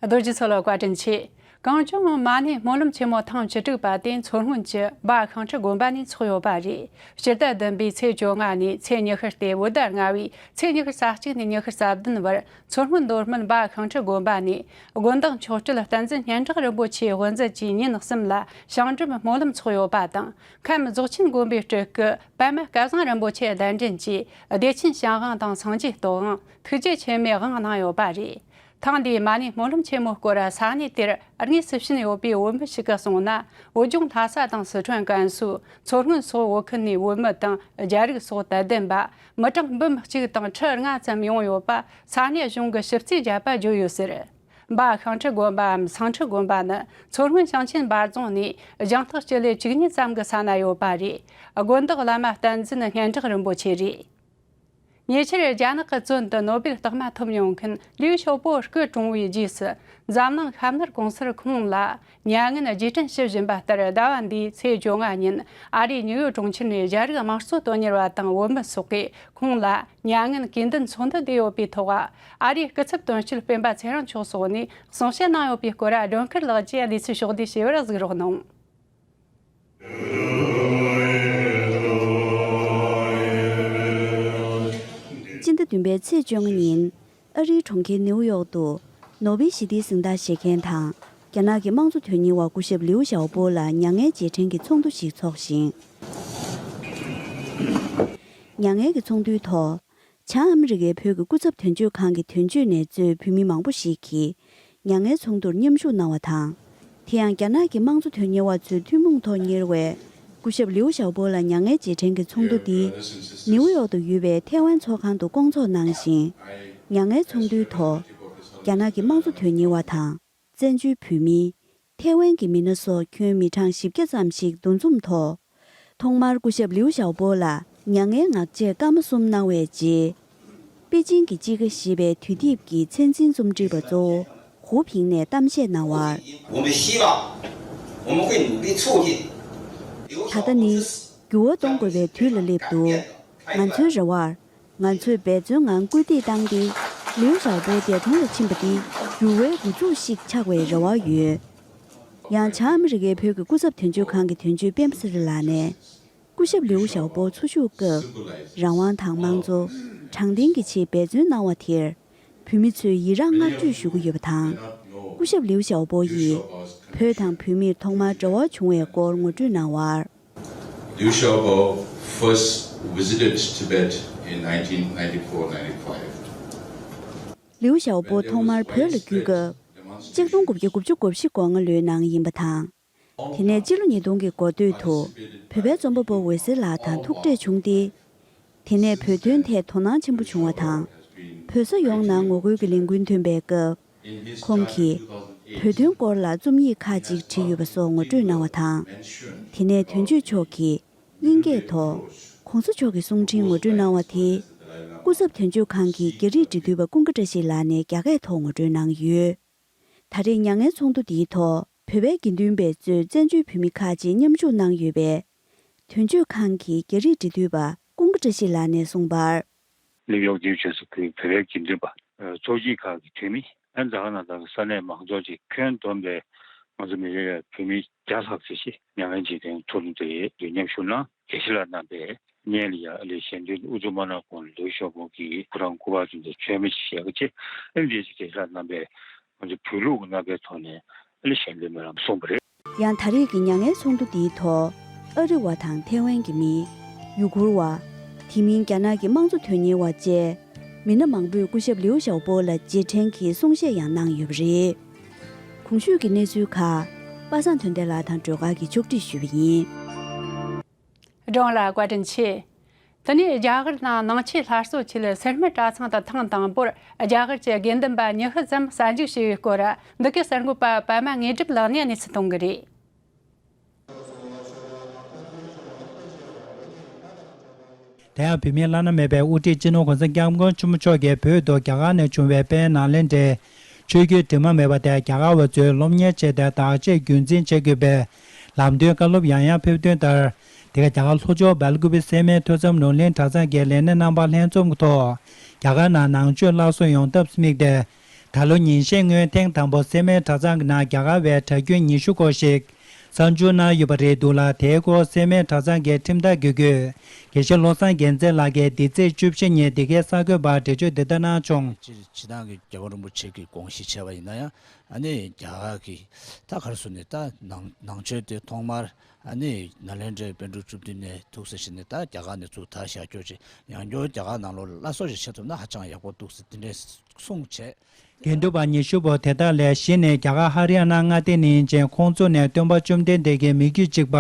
རྡོ་རྗེ་མཚོ་ལ་བཀའ་དྲིན་ཆེ། གངས་ལྗོངས་མ་ཎི་སྨོན་ལམ་ཆེན་མོ་ཐེངས་བཅུ་དྲུག་པ་དེ་མཚོ་སྔོན་གྱི་འབའ་ཤིང་ཁྲི་དགོན་པ་ནས་འཚོགས་ཡོད་པ་རེད། སྤྱི་ཟླ་བདུན་པའི་ཚེས་བཅོ་ལྔ་ནས་ཚེས་ཉི་ཤུ་སྟེ་བོད་ཟླ་ལྔ་བའི་ཚེས་ཉི་ཤུ་རྩ་གཅིག་ནས་ཉི་ཤུ་རྩ་བདུན་བར། མཚོ་སྔོན་མདོ་སྨད་འབའ་ཤིང་ཁྲི་དགོན་པ་ནས་དགོན་བདག་མཆོག་སྤྲུལ་བསྟན་འཛིན་སྙན་གྲགས་རིན་པོ་ཆེའི་དབུ་མཛད་ཀྱིས་ཉིན་གསུམ་ལ་ཞིང་སྒྲུབ་སྨོན་ལམ་འཚོགས་ཡོད་པ་དང་། ཁམས་རྫོགས་ཆེན་དགོན་པའི་སྤྲུལ་སྐུ་པདྨ་སྐལ་བཟང་རིན་པོ་ཆེ་གདན་འདྲེན་གྱིས་བདེ་ཆེན་ཞལ་དབང་དང་སངས་རྒྱས་སྟོད་དབང་། ཐུགས་རྗེ་ཆེན་མོའི་དབང་གནང་ཡོད་པ་རེད། ཐེངས་འདིའི་མ་ཎི་སྨོན་ལམ་ཆེན་མོའི་སྐོར་ས་གནས་དེར་དངོས་སུ་ཕྱིན་ཡོད་པའི་བོད་མི་ཞིག་གིས་གསུངས་ན། བོད་ལྗོངས་ལྷ་ས་དང་སི་ཁྲོན་ཀན་སུའུ། མཚོ་སྔོན་སོགས་བོད་ཁུལ་ནས་བོད་མི་དང་རྒྱ་རིགས་སོགས་དད་ལྡན་པ་མི་གྲངས་འབུམ་གཅིག་དང་ཁྲི་ལྔ་ཙམ་ཡོང་ཡོད་པ་ས་གནས་གཞུང་གི་ཞིབ་རྩིས་བརྒྱབ་པ་བརྗོད་ཡོད་ཟེར། འབའ་ཤིང་ཁྲི་དགོན་པའམ་སེང་ཁྲི་དགོན་པ་ནི་མཚོ་སྔོན་ཞིང་ཆེན་འབའ་རྫོང་ནས་རྒྱང་ཐག་སྤྱི་ལེ་བཅུ་གཉིས་ཙམ་གྱི་ས་ན་ཡོད་པ་རེད། དགོན་བདག་བླ་མ་བསྟན་འཛིན་སྙན་གྲགས་རིན་པོ་ཆེ་རེད། ཉེ་ཆར་རྒྱ་ནག་གི་བཙོན་དུ་ནོ་སྦེལ་རྟགས་མ་ཐོབ་མྱོང་མཁན་ལིའུ་ཞའོ་པོ་སྐུ་གྲོངས་པའི་རྗེས་སུ། འཛམ་གླིང་ཤ་མནར་གོང་གསལ་ཁོང་ལ་མྱ་ངན་རྗེས་དྲན་ཞུ་བཞིན་པ་ལྟར། ཟླ་བ་འདིའི་ཚེས་བཅོ་ལྔ་ཉིན། ཨ་རིའི་ཉིའུ་ཡོག་གྲོང་ཁྱེར་ནས་རྒྱ་རིགས་དམངས་གཙོ་དོན་གཉེར་བ་དང་བོད་མི་སོགས་ཀྱིས་ཁོང་ལ་མྱ་ངན་གུས་འདུད་ཚོགས་འདུ་བསྡུས་ཡོད་པའི་ཐོག་ཨ་རིའི་སྐུ་ཚབ་དོན་གཅོད་སྤེན་པ་ཚེ་རིང་མཆོག་སོགས་ནས་གསུང་བཤད་གནང་ཡོད་པའི་སྐོར། སྒྲོན་དཀར་ལགས་ཀྱིས་གནས་ཚུལ་ཕྱོགས་བསྡུས་བྱས་པར་གཟིགས་རོགས་གནང་། སྤྱི་ཟླ་བདུན་པའི་ཚེས་བཅོ་ལྔ་ཉིན། ཨ་རིའི་གྲོང་ཁྱེར་ནེའུ་ཡོག་ཏུ། ནོ་སྦེལ་ཞི་བདེའི་གཟེངས་རྟགས་བཞེས་མཁན་དང་། རྒྱ་ནག་གི་དམངས་གཙོ་དོན་གཉེར་བ་སྐུ་ཞབས་ལིའུ་ཞའོ་པོ་ལ་མྱ་ངན་རྗེས་དྲན་གྱི་ཚོགས་འདུ་ཞིག་འཚོགས་ཤིང་། མྱ་ངན་གྱི་ཚོགས་འདུའི་ཐོག་བྱང་ཨ་མི་རི་ཀའི་བོད་ཀྱི་སྐུ་ཚབ་དོན་གཅོད་ཁང་གི་དོན་གཅོད་ནས་གཙོས་བོད་མི་མང་པོ་ཞིག་གིས་མྱ་ངན་ཚོགས་འདུར་མཉམ་ཞུགས་གནང་བ་དང་། དེ་ཡང་རྒྱ་ནག་གི་དམངས་གཙོ་དོན་གཉེར་བ་ཚོའི་ཐུན་མོང་ཐོག་གཉེར་བའི་སྐུ་ཞབས་ལིའུ་ཞའོ་པོ་ལ་མྱ་ངན་རྗེས་དྲན་གྱི་ཚོགས་འདུ་འདི་ནེའུ་ཡོག་ཏུ་ཡོད་པའི་ཐའེ་ཝན་ཚོགས་ཁང་དུ་བསྐོང་ཚོགས་གནང་ཞིང་། མྱ་ངན་ཚོགས་འདུའི་ཐོག་རྒྱ་ནག་གི་དམངས་གཙོ་དོན་གཉེར་བ་དང་། བཙན་བྱོལ་བོད་མི། ཐའེ་ཝན་གྱི་མི་སྣ་སོགས་ཁྱོན་མི་གྲངས་བཞི་བརྒྱ་ཙམ་ཞིག་འདུ་འཛོམས་ཐོག་ཐོག་མར་སྐུ་ཞབས་ལིའུ་ཞའོ་པོ་ལ་མྱ་ངན་ངག་བཅད་སྐར་མ་གསུམ་གནང་བའི་རྗེས། པེ་ཅིང་གི་དཔྱིད་ཀ་ཞེས་པའི་དུས་དེབ་ཀྱི་ཚད་འཛིན་རྩོམ་སྒྲིག་པ་གཙོ་བོ་ཧུའུ་ཕིང་ནས་གཏམ་བཤད་གནང་བར། 我们希望，我们会努力促进留学 ད་ལྟ་ནི་འགྱུར་བ་གཏོང་དགོས་པའི་དུས་ལ་སླེབས་འདུག་ང་ཚོའི་རེ་བར། ང་ཚོས་འབད་བརྩོན་ངང་སྐུལ་འདེད་བཏང་སྟེ། ལིའུ་ཞའོ་པོ་འདས་གྲོངས་ལ་ཕྱིན་པ་འདི་འགྱུར་བའི་འགོ་འཛུགས་ཤིག་ཆགས་པའི་རེ་བ་ཡོད། ཡང་བྱང་ཨ་མི་རི་ཀའི་བོད་ཀྱི་སྐུ་ཚབ་དོན་གཅོད་ཁང་གི་དོན་གཅོད་སྤེན་པ་ཚེ་རིང་ལགས་ནས། སྐུ་ཞབས་ལིའུ་ཞའོ་པོ་འཚོ་བཞུགས་སྐབས། རང་དབང་དང་དམངས་གཙོ། དྲང་བདེན་གྱི་ཆེད་འབད་བརྩོན་གནང་བ་དེར། བོད་མི་ཚོས་ཡི་རངས་བསྔགས་བརྗོད་ཞུ་གི་ཡོད་པ་དང་། སྐུ་ཞབས་ལིའུ་ཞའོ་པོ་ཡིས། བོད་དང་བོད་མིར་ཐོག་མར་འབྲེལ་བ་བྱུང་བའི་སྐོར་ངོ་སྤྲོད་གནང་བར། Liu Xiaobo first visited Tibet in nineteen ninety-four ninety-five. ལིའུ་ཞའོ་པོ་ཐོག་མར་བོད་ལ་བརྒྱུད་སྐབས། གཅིག་སྟོང་དགུ་བརྒྱ་དགུ་བཅུ་གོ་བཞི་གོ་ལྔ་ལོའི་ནང་ཡིན་པ་དང་། དེ་ནས་སྤྱི་ལོ་ཉིས་སྟོང་གི་འགོ་སྟོད་དུ་བོད་པའི་རྩོམ་པ་པོ་འོད་ཟེར་ལགས་དང་ཐུག་འཕྲད་བྱུང་སྟེ། དེ་ནས་བོད་དོན་ཐད་དོ་སྣང་ཆེན་པོ་བྱུང་བ་དང་། བོད་ས་ཡོངས་ནང་ངོ་རྒོལ་གྱི་ལས་འགུལ་ཐོན་པའི་སྐབས། ཁོང་གིས་བོད་དོན་སྐོར་ལ་རྩོམ་ཡིག་ཁག་ཅིག་བྲིས་ཡོད་པ་སོགས་ངོ་སྤྲོད་གནང་བ་དང་། དེ་ནས་དོན་གཅོད་མཆོག་གིས་དབྱིན་སྐད་ཐོག་༸གོང་ས་མཆོག་གི་གསུང་འཕྲིན་ངོ་སྤྲོད་གནང་བ་དེས། སྐུ་ཚབ་དོན་གཅོད་ཁང་གི་རྒྱ་རིགས་འབྲེལ་མཐུད་པ་ཀུན་དགའ་བཀྲ་ཤིས་ལགས་ནས་རྒྱ་སྐད་ཐོག་ངོ་སྤྲོད་གནང་ཡོད། ད་རེས་མྱ་ངན་ཚོགས་འདུ་འདིའི་ཐོག་བོད་པའི་དགེ་འདུན་པས་གཙོས་བཙན་བྱོལ་བོད་མི་ཁག་ཅིག་མཉམ་ཞུགས་གནང་ཡོད་པས། དོན་གཅོད་ཁང་གི་རྒྱ་རིགས་འབྲེལ་མཐུད་པ་ཀུན་དགའ་བཀྲ་ཤིས་ལགས་ནས་གསུངས་པར། ནིའུ་ཡོག་ནིའུ་ཇར་སི་ཁུལ་བོད་པའི་དགེ་འདུན་པ། ཚོགས་སྐྱིད་ཁག་གི་འཐུས་མི། ཨན་རྫ་ཁ་ནང་དང་ས་གནས་མང་ཚོགས་ཀྱིས་ཁྱོན་བསྡོམས་པའི་ང་ཚོ་མི་རིགས་བོད་མི་བརྒྱ་ལྷག་ཙམ་ཞིག་མྱ་ངན་བྱེད་མཁན་ཚོགས་འདུ་དེ་མཉམ་ཞུགས་གནང་། དགེ་བཤེས་ལགས་རྣམ་པས་སྙན་ལ་ཡ་ལས་ཞལ་འདོན་དབུ་འཛུགས་མ་གནང་གོང་ལིའུ་ཞའོ་པོ་གིས་ཁོ་རང་སྐུ་པར་བཙུགས་ཏེ་མཆོད་མེ་ཞིག་བཞག་རྗེས་ཨ་ནི་དེ་ཅིག་དགེ་བཤེས་ལགས་རྣམ་པས་ང་ཚོ་བོད་ལུགས་ཀྱི་རྣམ་པའི་ཐོག་ནས་ཨ་ནི་ཞལ་འདོན་མི་རང་གསུངས་པ་རེད། ཡང་ད་རེས་ཀྱི་མྱ་ངན་ཚོགས་འདུ་འདིའི་ཐོག་ཨ་རི་བ་དང་ཐའེ་ཝན་གྱི་མི། ཡུ་གུར་བ། དེ་མིན་རྒྱ་ནག་གི་དམངས་གཙོ་དོན་གཉེར་བ་བཅས་མི་སྣ་མང་པོས་སྐུ་ཞབས་ལིའུ་ཞའོ་པོ་ལ་རྗེས་དྲན་གྱི་གསུང་བཤད་ཡང་གནང་ཡོད་པ་རེད། གོང་ཞུས་ཀྱི་གནས་ཚུལ་ཁག་པ་སངས་དོན་ལྡན་ལགས་དང་སྒྲོལ་དཀར་གྱིས་ཕྱོགས་སྒྲིག་ཞུས་པ་ཡིན། སྒྲོན་ལ་བཀའ་དྲིན་ཆེ། དེ་ནས་རྒྱ་གར་ནང་ནང་ཆོས་སླར་གསོ་ཆེད་སེར་སྨད་གྲྭ་ཚང་དུ་ཐེངས་དང་པོར་རྒྱ་གར་གྱི་དགེ་འདུན་པ་ཉི་ཤུ་ཙམ་གསར་འཇུག་བྱས་ཡོད་སྐོར། འདི་གའི་གསར་འགོད་པ་པད་མ་དངོས་གྲུབ་ལགས་ནས་གནས་ཚུལ་གཏོང་གི་རེད། དེ་ཡང་བོད་མིའི་བླ་ན་མེད་པའི་དབུ་ཁྲིད་སྤྱི་ནོར་༸གོང་ས་༸སྐྱབས་མགོན་ཆེན་པོ་མཆོག་གིས་བོད་དུ་རྒྱ་གར་ནས་བྱུང་བའི་དཔལ་ནཱ་ལེནྡྲའི་ཆོས་བརྒྱུད་དྲི་མ་མེད་པ་དེ་རྒྱ་གར་བ་ཚོས་སློབ་གཉེར་བྱས་ཏེ་བདག་གཅེས་རྒྱུན་འཛིན་བྱེད་དགོས་པའི་ལམ་སྟོན་བཀའ་སློབ་ཡང་ཡང་ཕེབས་དོན་ལྟར། འདི་ག་རྒྱ་གར་ལྷོ་ཕྱོགས་སྦེལ་ཀུ་པེ་སེར་སྨད་ཐོས་བསམ་ལུང་གླིང་གྲྭ་ཚང་གི་ལས་སྣེ་རྣམ་པ་ལྷན་འཛོམས་ཐོག་རྒྱ་གར་ནང་ནང་ཆོས་སླར་གསོ་ཡོང་ཐབས་དམིགས་ཏེ། ད་ལོ་ཉིན་ཤས་སྔོན་ཐེངས་དང་པོ་སེར་སྨད་གྲྭ་ཚང་གི་ནང་རྒྱ་གར་བའི་གྲྭ་རྒྱུན་ཉི་ཤུ་སྐོར་ཞིག་གསར་འཇུག་གནང་ཡོད་པ་རེད་འདུག་ལ། དེའི་སྐོར་སེར་སྨད་གྲྭ་ཚང་གི་ཁྲིམས་བདག་དགེ་བསྐོས་དགེ་བཤེས་བློ་བཟང་རྒྱལ་མཚན་ལགས་ཀྱིས་འདི་ཚེས་བཅུ་བཞི་ཉིན་འདི་གའི་གསར་འགོད་པར་འགྲེལ་བརྗོད་འདི་ལྟར་གནང་བྱུང་། སྤྱིར་སྤྱིར་བཏང་གི་རྒྱལ་བ་རིན་པོ་ཆེ་གི་དགོངས་གཞི་བྱས་པ་ཡིན་ན་ཡང་ཨ་ནི་རྒྱ་གར་གྱི་ད་ག་རེ་ཟེར་ནས་ད་ནང་ནང་ཆོས་དེ་ཐོག་མར་ཨ་ནི་ནཱ་ལེནྡྲའི་པཎ་གྲུབ་བཅུ་བདུན་ནས་ཐུགས་སྲས་བཞི་ནས་ད་རྒྱ་གར་ནས་ཚུར་དར་བཞག་ཀྱོག་ཅིག་ཡང་བསྐྱར་རྒྱ་གར་ནང་ལོགས་ལ་སླར་གསོ་ཞིག་བྱེད་ཐུབ་ན་ཧ་ཅང་ཡག་པོ་འདུག་ཟེར་དེ་འདྲའི་གསུངས་བྱས། དགེ་འདུན་པ་ཉི་ཤུ་པོ་དེ་དག་ལས་བཞི་ནི་རྒྱ་གར་ཧ་རི་ཡ་ན་མངའ་སྡེ་ནས་ཡིན་ཅིང་། ཁོང་ཚོ་ནས་སྟོན་པ་བཅོམ་ལྡན་འདས་ཀྱི་མི་བརྒྱུད་གཅིག་པ་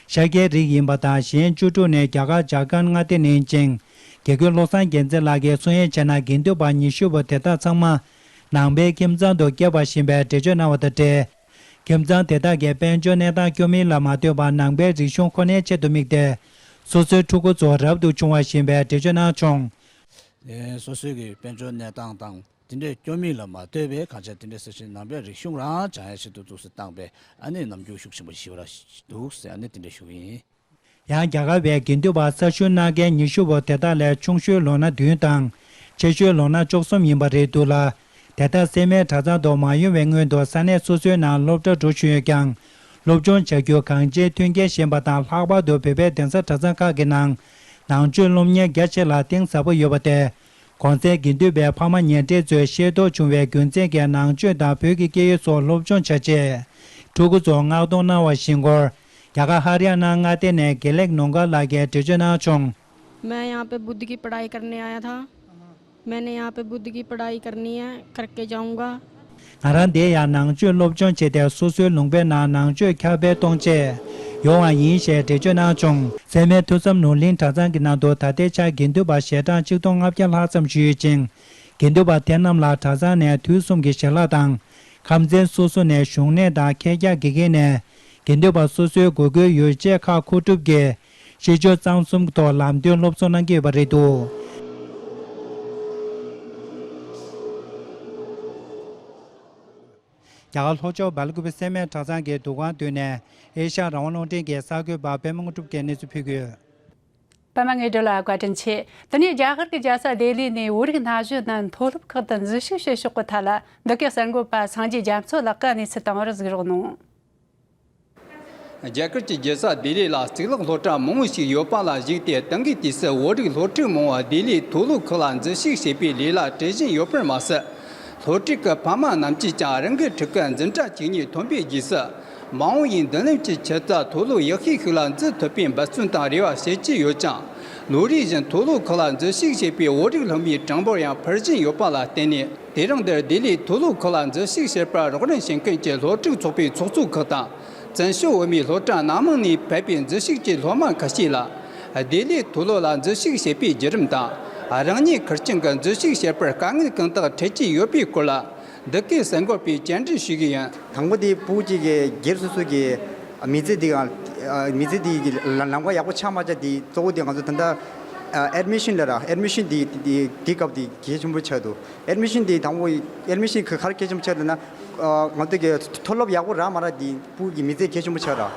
ཤཱཀྱའི་རིགས་ཡིན་པ་དང་། གཞན་བཅུ་དྲུག་ནི་རྒྱ་གར་ཇར་ཁན་མངའ་སྡེ་ནས་ཡིན་ཅིང་། དགེ་བསྐོས་བློ་བཟང་རྒྱལ་མཚན་ལགས་ཀྱིས་གསུང་ཡིག་བྱས་ན། དགེ་འདུན་པ་ཉི་ཤུ་པོ་དེ་དག་ཚང་མ་ནང་པའི་ཁྱིམ་ཚང་དུ་སྐྱེས་པ་ཡིན་པའི་འགྲེལ་བརྗོད་གནང་བ་དང་འབྲེལ། ཁྱིམ་ཚང་དེ་དག་གིས་དཔལ་འབྱོར་གནས་སྟངས་སྐྱོ་མིན་ལ་མ་ལྟོས་པར་ནང་པའི་རིག་གཞུང་ཁོ་ནའི་ཆེད་དུ་དམིགས་ཏེ། སོ་སོའི་ཕྲུ་གུ་ཚོ་རབ་ཏུ་བྱུང་བ་ཞེས་པའི་འགྲེལ་བརྗོད་གནང་བྱུང་། སོ་སོའི་གི་དཔལ་འབྱོར་གནས་སྟངས་དང་དེ་འདྲའི་སྐྱོ་མིང་ལ་མ་ལྟོས་པའི་གང་ཆ་དེ་འདྲའི་ས་ཆེན་ནང་པའི་རིག་གཞུང་རང་སྦྱང་ཡ་ཆེད་དུ་འདུག་སེ་བཏང་པས་ཨ་ནི་ནམ་རྒྱུན་ཤུགས་ཆེན་པོ་ཞེ་པོ་ར་འདུག་སེ་ཨ་ནི་དེ་འདྲ་ཞུ་གི་ཡིན། ཡང་རྒྱ་གར་བའི་དགེ་འདུན་པ་གསར་ཞུགས་གནང་མཁན་ཉི་ཤུ་བོ་དེ་དག་ལས་ཆུང་ཤོས་ལོ་ན་བདུན་དང་། ཆེ་ཤོས་ལོ་ན་བཅུ་གསུམ་ཡིན་པ་རེད་འདུག་ལ། དེ་དག་སེར་སྨད་གྲྭ་ཚང་དུ་མ་ཡོང་བའི་སྔོན་དུ་ས་གནས་སོ་སོའི་ནང་སློབ་གྲྭ་འགྲོ་བཞིན་ཡོད་ཀྱང་། སློབ་སྦྱོང་བྱ་རྒྱུ་གང་ཅིའི་མཐུན་རྐྱེན་ཞན་པ་དང་། ལྷག་པར་དུ་བོད་པའི་གདན་ས་གྲྭ་ཚང་ཁག་གི་ནང་ནང་ཆོས་སློབ་གཉེར་རྒྱ་ཆེ་ལ་གཏིང་ཟབ་པོ་ཡོད་པ་སྟེ། གོང་གསལ་དགེ་འདུན་པའི་ཕ་མ་ཉེ་འབྲེལ་ཚོས་ཤེས་རྟོགས་བྱུང་བའི་རྒྱུ་མཚན་གྱིས་ནང་ཆོས་དང་བོད་ཀྱི་སྐད་ཡིག་སོགས་སློབ་སྦྱོང་བྱ་ཆེད། ཕྲུ་གུ་ཚོ་མངགས་གཏོང་གནང་བ་བཞིན་སྐོར། རྒྱ་གར་ཧ་རི་ཡ་ན་མངའ་སྡེ་ནས་དགེ་ལེགས་ནོར་འགའ་ལགས་ཀྱིས་འགྲེལ་བརྗོད་གནང་བྱུང་། मैं यहाँ पे बुद्ध की पढ़ाई करने आया था। मैंने यहाँ पे बुद्ध की पढ़ाई करनी है, करके जाऊँगा। ང་རང་འདིར་ཡང་ནང་ཆོས་སློབ་སྦྱོང་བྱས་ཏེ་སོ་སོའི་ལུང་པའི་ནང་ནང་ཆོས་ཁྱབ་སྤེལ་གཏོང་ཆེད་ཡོང་བ་ཡིན་ཞེས་འགྲེལ་བརྗོད་གནང་བྱུང་། སེར་སྨད་ཐོས་བསམ་ནོར་གླིང་གྲྭ་ཚང་གི་ནང་དུ་ད་ལྟའི་ཆར་དགེ་འདུན་པ་ཞལ་གྲངས་ཆིག་སྟོང་ལྔ་བརྒྱ་ལྷག་ཙམ་ཞིག་ཡོད་ཅིང་། དགེ་འདུན་པ་དེ་རྣམས་ལ་གྲྭ་ཚང་ནས་དུས་གསུམ་གྱི་ཞལ་ལག་དང་། ཁམས་ཚན་སོ་སོ་ནས་བཞུགས་གནས་དང་ཁྱེད་ཅག་དགེ་རྒན་ནས་དགེ་འདུན་པ་སོ་སོའི་དགོས་མཁོའི་ཡོ་བྱད་ཁག་མཁོ་སྒྲུབ་ཀྱིས་ཤེས་སྦྱོར་གཙང་གསུམ་ཐོག་ལམ་སྟོན་སློབ་གསོ་གནང་གི་ཡོད་པ་རེད་འདུག་རྒྱ་གར་ལྷོ་ཕྱོགས་སྦེལ་ཀོབ་སེར་སྨད་གྲྭ་ཚང་གི་འདུ་ཁང་མདུན་ནས་ཨེ་ཤ་ཡ་རང་དབང་རླུང་འཕྲིན་གྱི་གསར་འགོད་པ་པད་མ་དངོས་གྲུབ་ཀྱིས་གནས་ཚུལ་ཕུལ་གྱི་ཡོད། པད་མ་ངའི་འགྲོ་ལ་བཀའ་དྲིན་ཆེ། དེ་ནས་རྒྱ་གར་གྱི་རྒྱལ་ས་ལྡི་ལི་ནས་བོད་རིགས་ན་གཞོན་རྣམས་མཐོ་སློབ་ཁག་ཏུ་འཛུལ་ཞུགས་བྱེད་ཕྱོགས་ཀྱི་ཐད་ལ་འདི་གའི་གསར་འགོད་པ་སངས་རྒྱས་རྒྱ་མཚོ་ལགས་ཀྱིས་གནས་ཚུལ་དང་པོར་གཟིགས་རོགས་གནང་། རྒྱ་གར་གྱི་རྒྱལ་ས་ལྡི་ལི་ལ་གཙུག་ལག་སློབ་གྲྭ་མང་བོ་ཞིག་ཡོད་པ་ལ་གཞིགས་ཏེ་དེང་གི་དུས་སུ་བོད་རིགས་སློབ་ཕྲུག་མང་བ་ལྡི་ལིའི་མཐོ་སློབ་ཁག་ལ་འཛུལ་ཞུགས་བྱེད་པའི་ལས་ལ་བྲེལ་བཞིན་ཡོད་པར་མ་ཟད། སློབ་ཕྲུག་གི་ཕ་མ་རྣམས་ཀྱིས་ཀྱང་རང་གི་ཕྲུ་གུ་འཛིན་གྲྭ་གཅིག་གཉིས་ཐོན་པའི་རྗེས་སུ། མ་འོངས་པའི་མདུན་ལམ་གྱི་ཆེད་དུ་མཐོ་སློབ་ཡག་ཤོས་ཤིག་ལ་འཛུལ་ཐུབ་པའི་འབད་བརྩོན་དང་རེ་བ་བྱེད་ཀྱི་ཡོད་ཀྱང་། ལོ་རེ་བཞིན་མཐོ་སློབ་ཁག་ལ་འཛུལ་ཞུགས་བྱེད་པའི་བོད་རིགས་སློབ་མའི་གྲངས་འབོར་ཡང་འཕར་བཞིན་ཡོད་པ་ལ་བརྟེན་ནས། དེ་རིང་འདིར་ལྡི་ལིའི་མཐོ་སློབ་ཁག་ལ་འཛུལ་ཞུགས་བྱེད་པར་རོགས་རམ་བྱེད་མཁན་གྱི་སློབ་ཕྲུག་ཚོགས་པའི་ཚོགས་གཙོ་ཁག་དང་། བཙན་བྱོལ་བོད་མིའི་སློབ་གྲྭ་སྣ་མང་ནས་ཕེབས་པའི་འཛུལ་ཞུགས་ཀྱི་སློབ་མ་ཁ་ཤས་ལ། ལྡི་ལིའི་མཐོ་སློབ་ལ་འཛུལ་ཞུགས་བྱེད་པའི་བརྒྱུད་རིམ་དང་། རང་ཉིད་ཁེར་རྐྱང་གི་འཛུལ་ཞུགས་བྱེད་པར་དཀའ་ངལ་གང་དག་འཕྲད་ཀྱི་ཡོད་པའི་སྐོར་ལ། འདི་གའི་གསར་འགོད་པས་བཅར་འདྲི་ཞུ་གི་ཡིན། དང་པོ་དེ་ཕྲུ་གུ་གཅིག་གི་སྒེར་སོ་སོ་གི་མི་ཚེ་འདི་ག་མི་ཚེ་འདི་གི་ལམ་ལམ་ཁ་ཡག་པོ་ཆགས་མ་ཆགས་དེ་གཙོ་བོ་དེ་ང་ཚོ་ད་ལྟ་ཨེཌ་མི་ཤན་ལ་ར་ཨེཌ་མི་ཤན་དེ་དེ་དེ་སྐབས་དེ་གལ་ཆེན་པོ་ཆགས་འདུག་ཨེཌ་མི་ཤན་དེ་དང་པོ་ཨེཌ་མི་ཤན་ག་ག་རེ་གལ་ཆེན་པོ་ཆགས་འདུག་ན་ང་ཚོ་གི་མཐོ་སློབ་ཡག་པོ་རག་མ་རག་དེ་ཕྲུ་གུ་གི་མི་ཚེ་གལ་ཆེན་པོ་ཆགས་ར།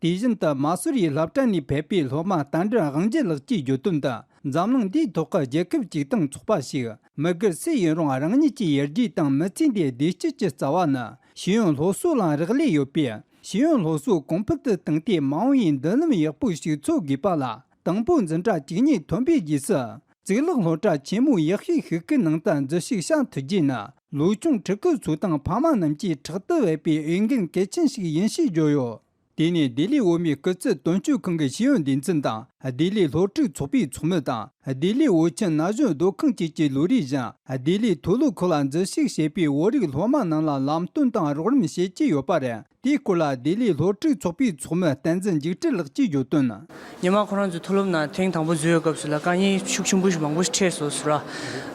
དེ་བཞིན་དུ་མ་སུ་རིའི་སློབ་གྲྭ་ནས་ཕེབས་པའི་སློབ་མ་རྟ་མགྲིན་དབང་རྒྱལ་ལགས་ཀྱིས་བརྗོད་དོན་དུ། འཛམ་གླིང་འདིའི་ཐོག་གི་རྒྱལ་ཁབ་ཅིག་དང་ཚོགས་པ་ཞིག་མི་སྒེར་སུ་ཡིན་རུང་རང་ཉིད་ཀྱི་ཡར་རྒྱས་དང་མི་ཚེ་འདིའི་བདེ་སྐྱིད་ཀྱི་རྩ་བ་ནི་ཤེས་ཡོན་སློབ་གསོ་ལ་རག་ལས་ཡོད་པས། ཤེས་ཡོན་སློབ་གསོ་གོང་འཕེལ་དུ་བཏང་སྟེ་མ་འོངས་པའི་མདུན་ལམ་ཡག་པོ་ཞིག་འཚོལ་དགོས་པ་ལ། དང་པོ་འཛིན་གྲྭ་བཅུ་གཉིས་ཐོན་པའི་རྗེས་སུ་གཙུག་ལག་སློབ་གྲྭ་ཆེན་མོ་ཡག་ཤོས་ཤིག་གི་ནང་དུ་འཛུལ་ཞུགས་བྱ་ཐུབ་རྒྱུ་ནི་ལོ་ཆུང་ཕྲུ་གུ་ཚོ་དང་ཕ་མ་རྣམས་ཀྱིས་ཕྲག་ཏུ་འབེབས་པའི་འོས་འགན་གལ་ཆེན་ཞིག་ཡིན་ཞེས་བརྗོད་ཡོད། དེ་ནས་ལྡི་ལིའི་བོད་མིའི་སྐུ་ཚབ་དོན་གཅོད་ཁང་གི་ཤེས་ཡོན་སྡེ་ཚན་དང་ལྡི་ལིའི་སློབ་ཕྲུག་ཚོགས་པའི་ཚོགས་མི་དང་ལྡི་ལིའི་བོད་ཁྱིམ་ན་གཞོན་སྡོད་ཁང་བཅས་ཀྱིས་ལོ་རེ་བཞིན་ལྡི་ལིའི་མཐོ་སློབ་ཁག་ལ་འཛུལ་ཞུགས་བྱེད་པའི་བོད་རིགས་སློབ་མ་རྣམས་ལ་ལམ་སྟོན་དང་རོགས་རམ་བྱེད་ཀྱི་ཡོད་པ་རེད། དེའི་སྐོར་ལ་ལྡི་ལིའི་སློབ་ཕྲུག་ཚོགས་པའི་ཚོགས་མི་བསྟན་འཛིན་འཇིགས་བྲལ་ལགས་ཀྱིས་བརྗོད་དོན། སྔོན་མ་ཁོ་རང་ཚོའི་མཐོ་སློབ་ནང་ཐེངས་དང་པོ་འཛུལ་བའི་སྐབས་སུ་ལ་དཀའ་ངལ་ཤུགས་ཆེན་པོ་ཞིག་མང་པོ་ཞིག་འཕྲད་སོང་ཟེར་ར།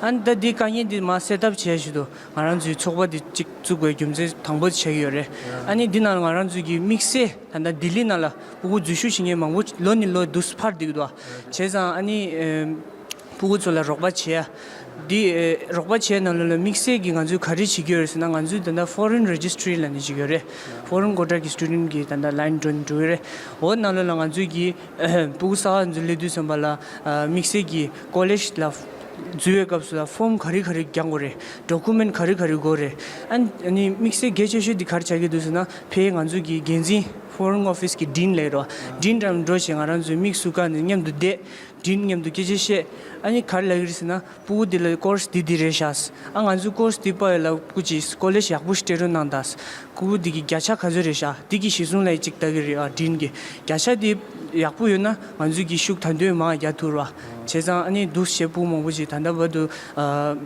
ཨ་ནི་ད་འདི་དཀའ་ངལ་འདི་མར་སེལ་ཐབས་བྱས་ཞུ་དུ་ང་རང་ཚོའི་ཚོགས་པ་འདི་གཅིག་བཙུགས་དགོས་རྒྱུ་མཚན་དང་པོ་དེ་ཆགས་ཀྱི་ཡོད་རེད། ཨ་ནི་འདི་ནང་ལ་ང་རང་ཚོའི་གི་དམིགས་བསལ་ད་ལྟ་ལྡི་ལི་ནང་ལ་ཕྲུ་གུ་འཛུལ་ཞུགས་བྱེད་མཁན་མང་པོ་ལོ་ནས་ལོ་འདུག་འཕར་བསྡད་ཀྱི་འདུག་བ། བྱས་ཙང་ཨ་ནི་ཕྲུ་གུ་ཚོ་ལ་རོགས་པ་བྱེད་ཡ། འདི་རོགས་པ་བྱེད་ནང་ལོགས་ལ་དམིགས་བསལ་གྱི་ང་ཚོས་ག་རེ་བྱེད་ཀྱི་ཡོད་རེད་ཟེར་ན། ང་ཚོས་ད་ལྟ་ཕོ་རེན་རེ་ཇི་སི་ཊི་རི་ལབ་ནས་ཅིག་ཡོད་རེད། ཕོ་རེན་ཀོ་ཊར་གྱི་སི་ཊུ་ཌེན་ཊི་གི་ད་ལྟ་ལའིན་འགྲོ་འགྲོ་གི་རེད། འོ་ནང་ལོགས་ལ་ང་ཚོས་ཀྱི་ཕྲུ་གུ་གསར་པ་ཚོ་སླེབས་དུས་ཙམ་པ་ལ་དམིགས་བསལ་གྱི་ཀོ་ལེཇ་ལ་འཛུལ་བའི་སྐབས་སུ་ལ་ཕོམ་ག་རེ་ག་རེ་རྒྱག་དགོས་རེད། ཌོ་ཀུ་མེན་ཊི་ག་རེ་ག་རེ་དགོས་རེད། ཨ་ནི་དམིགས་བསལ་གལ་ཆེ་ཤོས་འདི་ག་རེ་ཆགས་ཀྱི་འདུག་ཟེར་ན། ཕར་ང་ཚོ་གི་འགན་འཛིན་ཕོ་རེན་ཨོ་ཕི་སི་གི་ཌིན་ལབ་ཀྱི་རེད་བ། ཌིན་འགྲམ་འགྲོ་བྱས་ང་རང་ཚོའི་མིག་སུ་བཀར་ནས་མཉམ་དུ་བསྡད། ཌིན་མཉམ་དུ་སྐད་ཆ་བཤད། ཨ་ནི་ག་རེ་ལབ་ཀྱི་རེད་ཟེར་ན། ཕྲུ་གུ་འདི་ལ་ཀོར་སི་འདི་འདི་རེད་ཤག་ཨ་ང་ཚོའི་ཀོར་སི་འདི་པ་ཡོད་ལ་ཕྲུ་གུ་ཅིག་ཀོ་ལེཇ་ཡག་པོ་ཞིག་སྤྲད་རོགས་གནང་དང་། ཕྲུ་གུ་འདི་གི་བརྒྱ་ཆ་ག་ཚོད་རེད་ཤག་འདི་གི་གཞི་བཟུང་ལ་ཅིག་ལྟ་གི་རེད་ཨ། ཌིན་གི་བརྒྱ་ཆ་འདི་ཡག་པོ་ཡོད་ན་ང་ཚོའི་གི་ཤུགས་ད་འདོད་མང་རྒྱག་ཐུབ་ར། བྱས་ཙང་ཨ་ནི་འདུག་སེ་བྱས་ཕྲུ་གུ་མང་པོ་ཅིག་ད་ལྟ་བར་དུ་ཨ་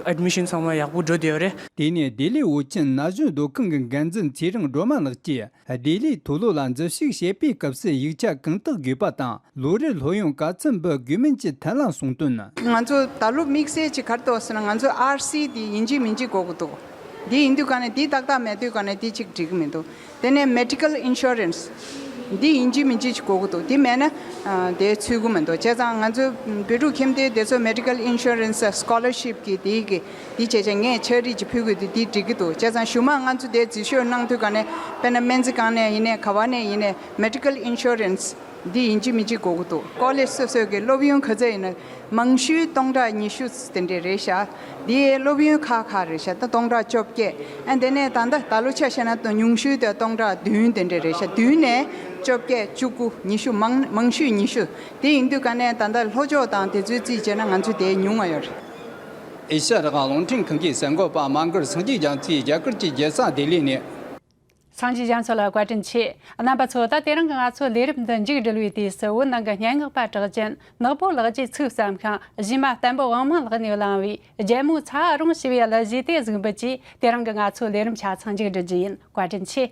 ཨེཌ་མི་ཤན་ཚང་མ་ཡག་པོ་འགྲོ་བསྡད་ཡོད་རེད། དེ་ནས་ལྡི་ལིའི་བོད་ཁྱིམ་ན་གཞོན་སྡོད་ཁང་གི་འགན་འཛིན་ཚེ་རིང་སྒྲོལ་མ་ལགས་ཀྱིས། ལྡི་ལིའི་མཐོ་སློབ་ལ་འཛུལ་ཞུགས་བྱེད་པའི་སྐབས་སུ་ཡིག་ཆ་གང་དག་དགོས་པ་དང་། ལོ་རེར་སློབ་ཡོན་ག་ཚོད་འབུལ་དགོས་མིན་གྱི་ཐད་ལ་གསུངས་དོན། ང་ཚོ་ད་ལོ་དམིགས་བསལ་གྱི་ག་རེ་འདུག་ཟེར་ན། ང་ཚོ་ཨར་སི་དེ་ཡིན་གཅིག་མིན་གཅིག་དགོས་ཀྱི་འདུག་འདི་ཡིན་དུས་ག་ནས་འདི་ཏག་ཏག་མེད་དུས་ག་ནས་འདི་གཅིག་འགྲིག་གི་མི་འདུག་དེ་ནས་མེ་ཌི་ཀལ་ཨིན་ཤུ་རན་སི་ འདི་ཡིན་གཅིག་མིན་གཅིག་ཅིག་དགོས་ཀྱི་འདུག་འདི་མེད་ན་ཨ་དེ་ཚུད་ཀྱི་མི་འདུག་བྱས་ཙང་ང་ཚོ་བོད་ཕྲུག་ཁྱིམ་སྡེ་དེ་ཚོ་Medical Insurance Scholarship གི་དེའི་གི་དེ་བྱས་ཙང་ངས་ཕྱག་བྲིས་ཅིག་ཕུལ་དགོས་འདུག་འདི་འགྲིག་གི་འདུག་བྱས་ཙང་གཞུག་མ་ང་ཚོ་དེ་འཛུལ་ཞུགས་གནང་དུས་ག་ནས་དཔེར་ན་སྨན་རྩིས་ཁང་ནས་ཡིན་ནའི་ག་བ་ནས་ཡིན་ནའི་Medical Insurance འདི་ཡིན་གཅིག་མིན་གཅིག་དགོས་ཀྱི་འདུག་ཀོ་ལེཇ་སོ་སོའི་གི་སློབ་ཡོན་ག་ཚད་ཡིན་ན་མང་ཤོས་སྟོང་ཕྲག་ཉི་ཤུ་དེ་འདྲས་རེད་ཤག་འདི་སློབ་ཡོན་ཁག་ཁག་རེད་ཤག་ད་སྟོང་ཕྲག་བཅོ་བརྒྱད། ཨ་དེ་ནས་ད་ལྟ་ད་ལོ་ཆ་བཞག་ན་ཉུང་ཤོས་དེ་སྟོང་ཕྲག་བདུན་དེ་འདྲས་རེད་ཤག་བདུན་ནས་བཅོ་བརྒྱད་བཅུ་དགུ་ཉི་ཤུ་མང་མང་ཤོས་ཉི་ཤུ། དེ་ཡིན་དུས་ག་ནས་ད་ལྟ་ལྷོ་ཕྱོགས་དང་དེ་ཚོའི་རྩིས་བྱས་ན་ང་ཚོ་དེ་ཉུང་བ་ཡོད་རེད། ཨེ་ཤ་ཡ་རང་དབང་རླུང་འཕྲིན་ཁང་གི་གསར་འགོད་པ་མ་གར་སངས་རྒྱས་རྒྱ་མཚོས་རྒྱ་གར་གྱི་རྒྱལ་ས་ལྡི་ལི་ནས། སངས་རྒྱས་རྒྱ་མཚོ་ལ་བཀའ་དྲིན་ཆེ། རྣམ་པ་ཚོ་ད་དེ་རིང་གི་ང་ཚོའི་ལས་རིམ་འདི་མཇུག་སྒྲིལ་བའི་དུས་སུ་བོད་ནང་གི་སྙན་ངག་པ་གྲགས་ཅན་ནག་པོ་ལགས་ཀྱི་ཚིག་བརྩམས་ཤིང་གཞས་མ་བསྟན་པ་དབང་མོ་ལགས་ནས་བླངས་པའི་རྒྱལ་མོའི་ཚ་བ་རུང་ཞེས་པའི་གླུ་གཞས་དེ་གཟིགས་འབུལ་གྱིས་དེ་རིང་གི་ང་ཚོའི་ལས་རིམ་ཆ་ཚང་མཇུག་སྒྲིལ་རྒྱུ་ཡིན། བཀའ་དྲིན་ཆེ།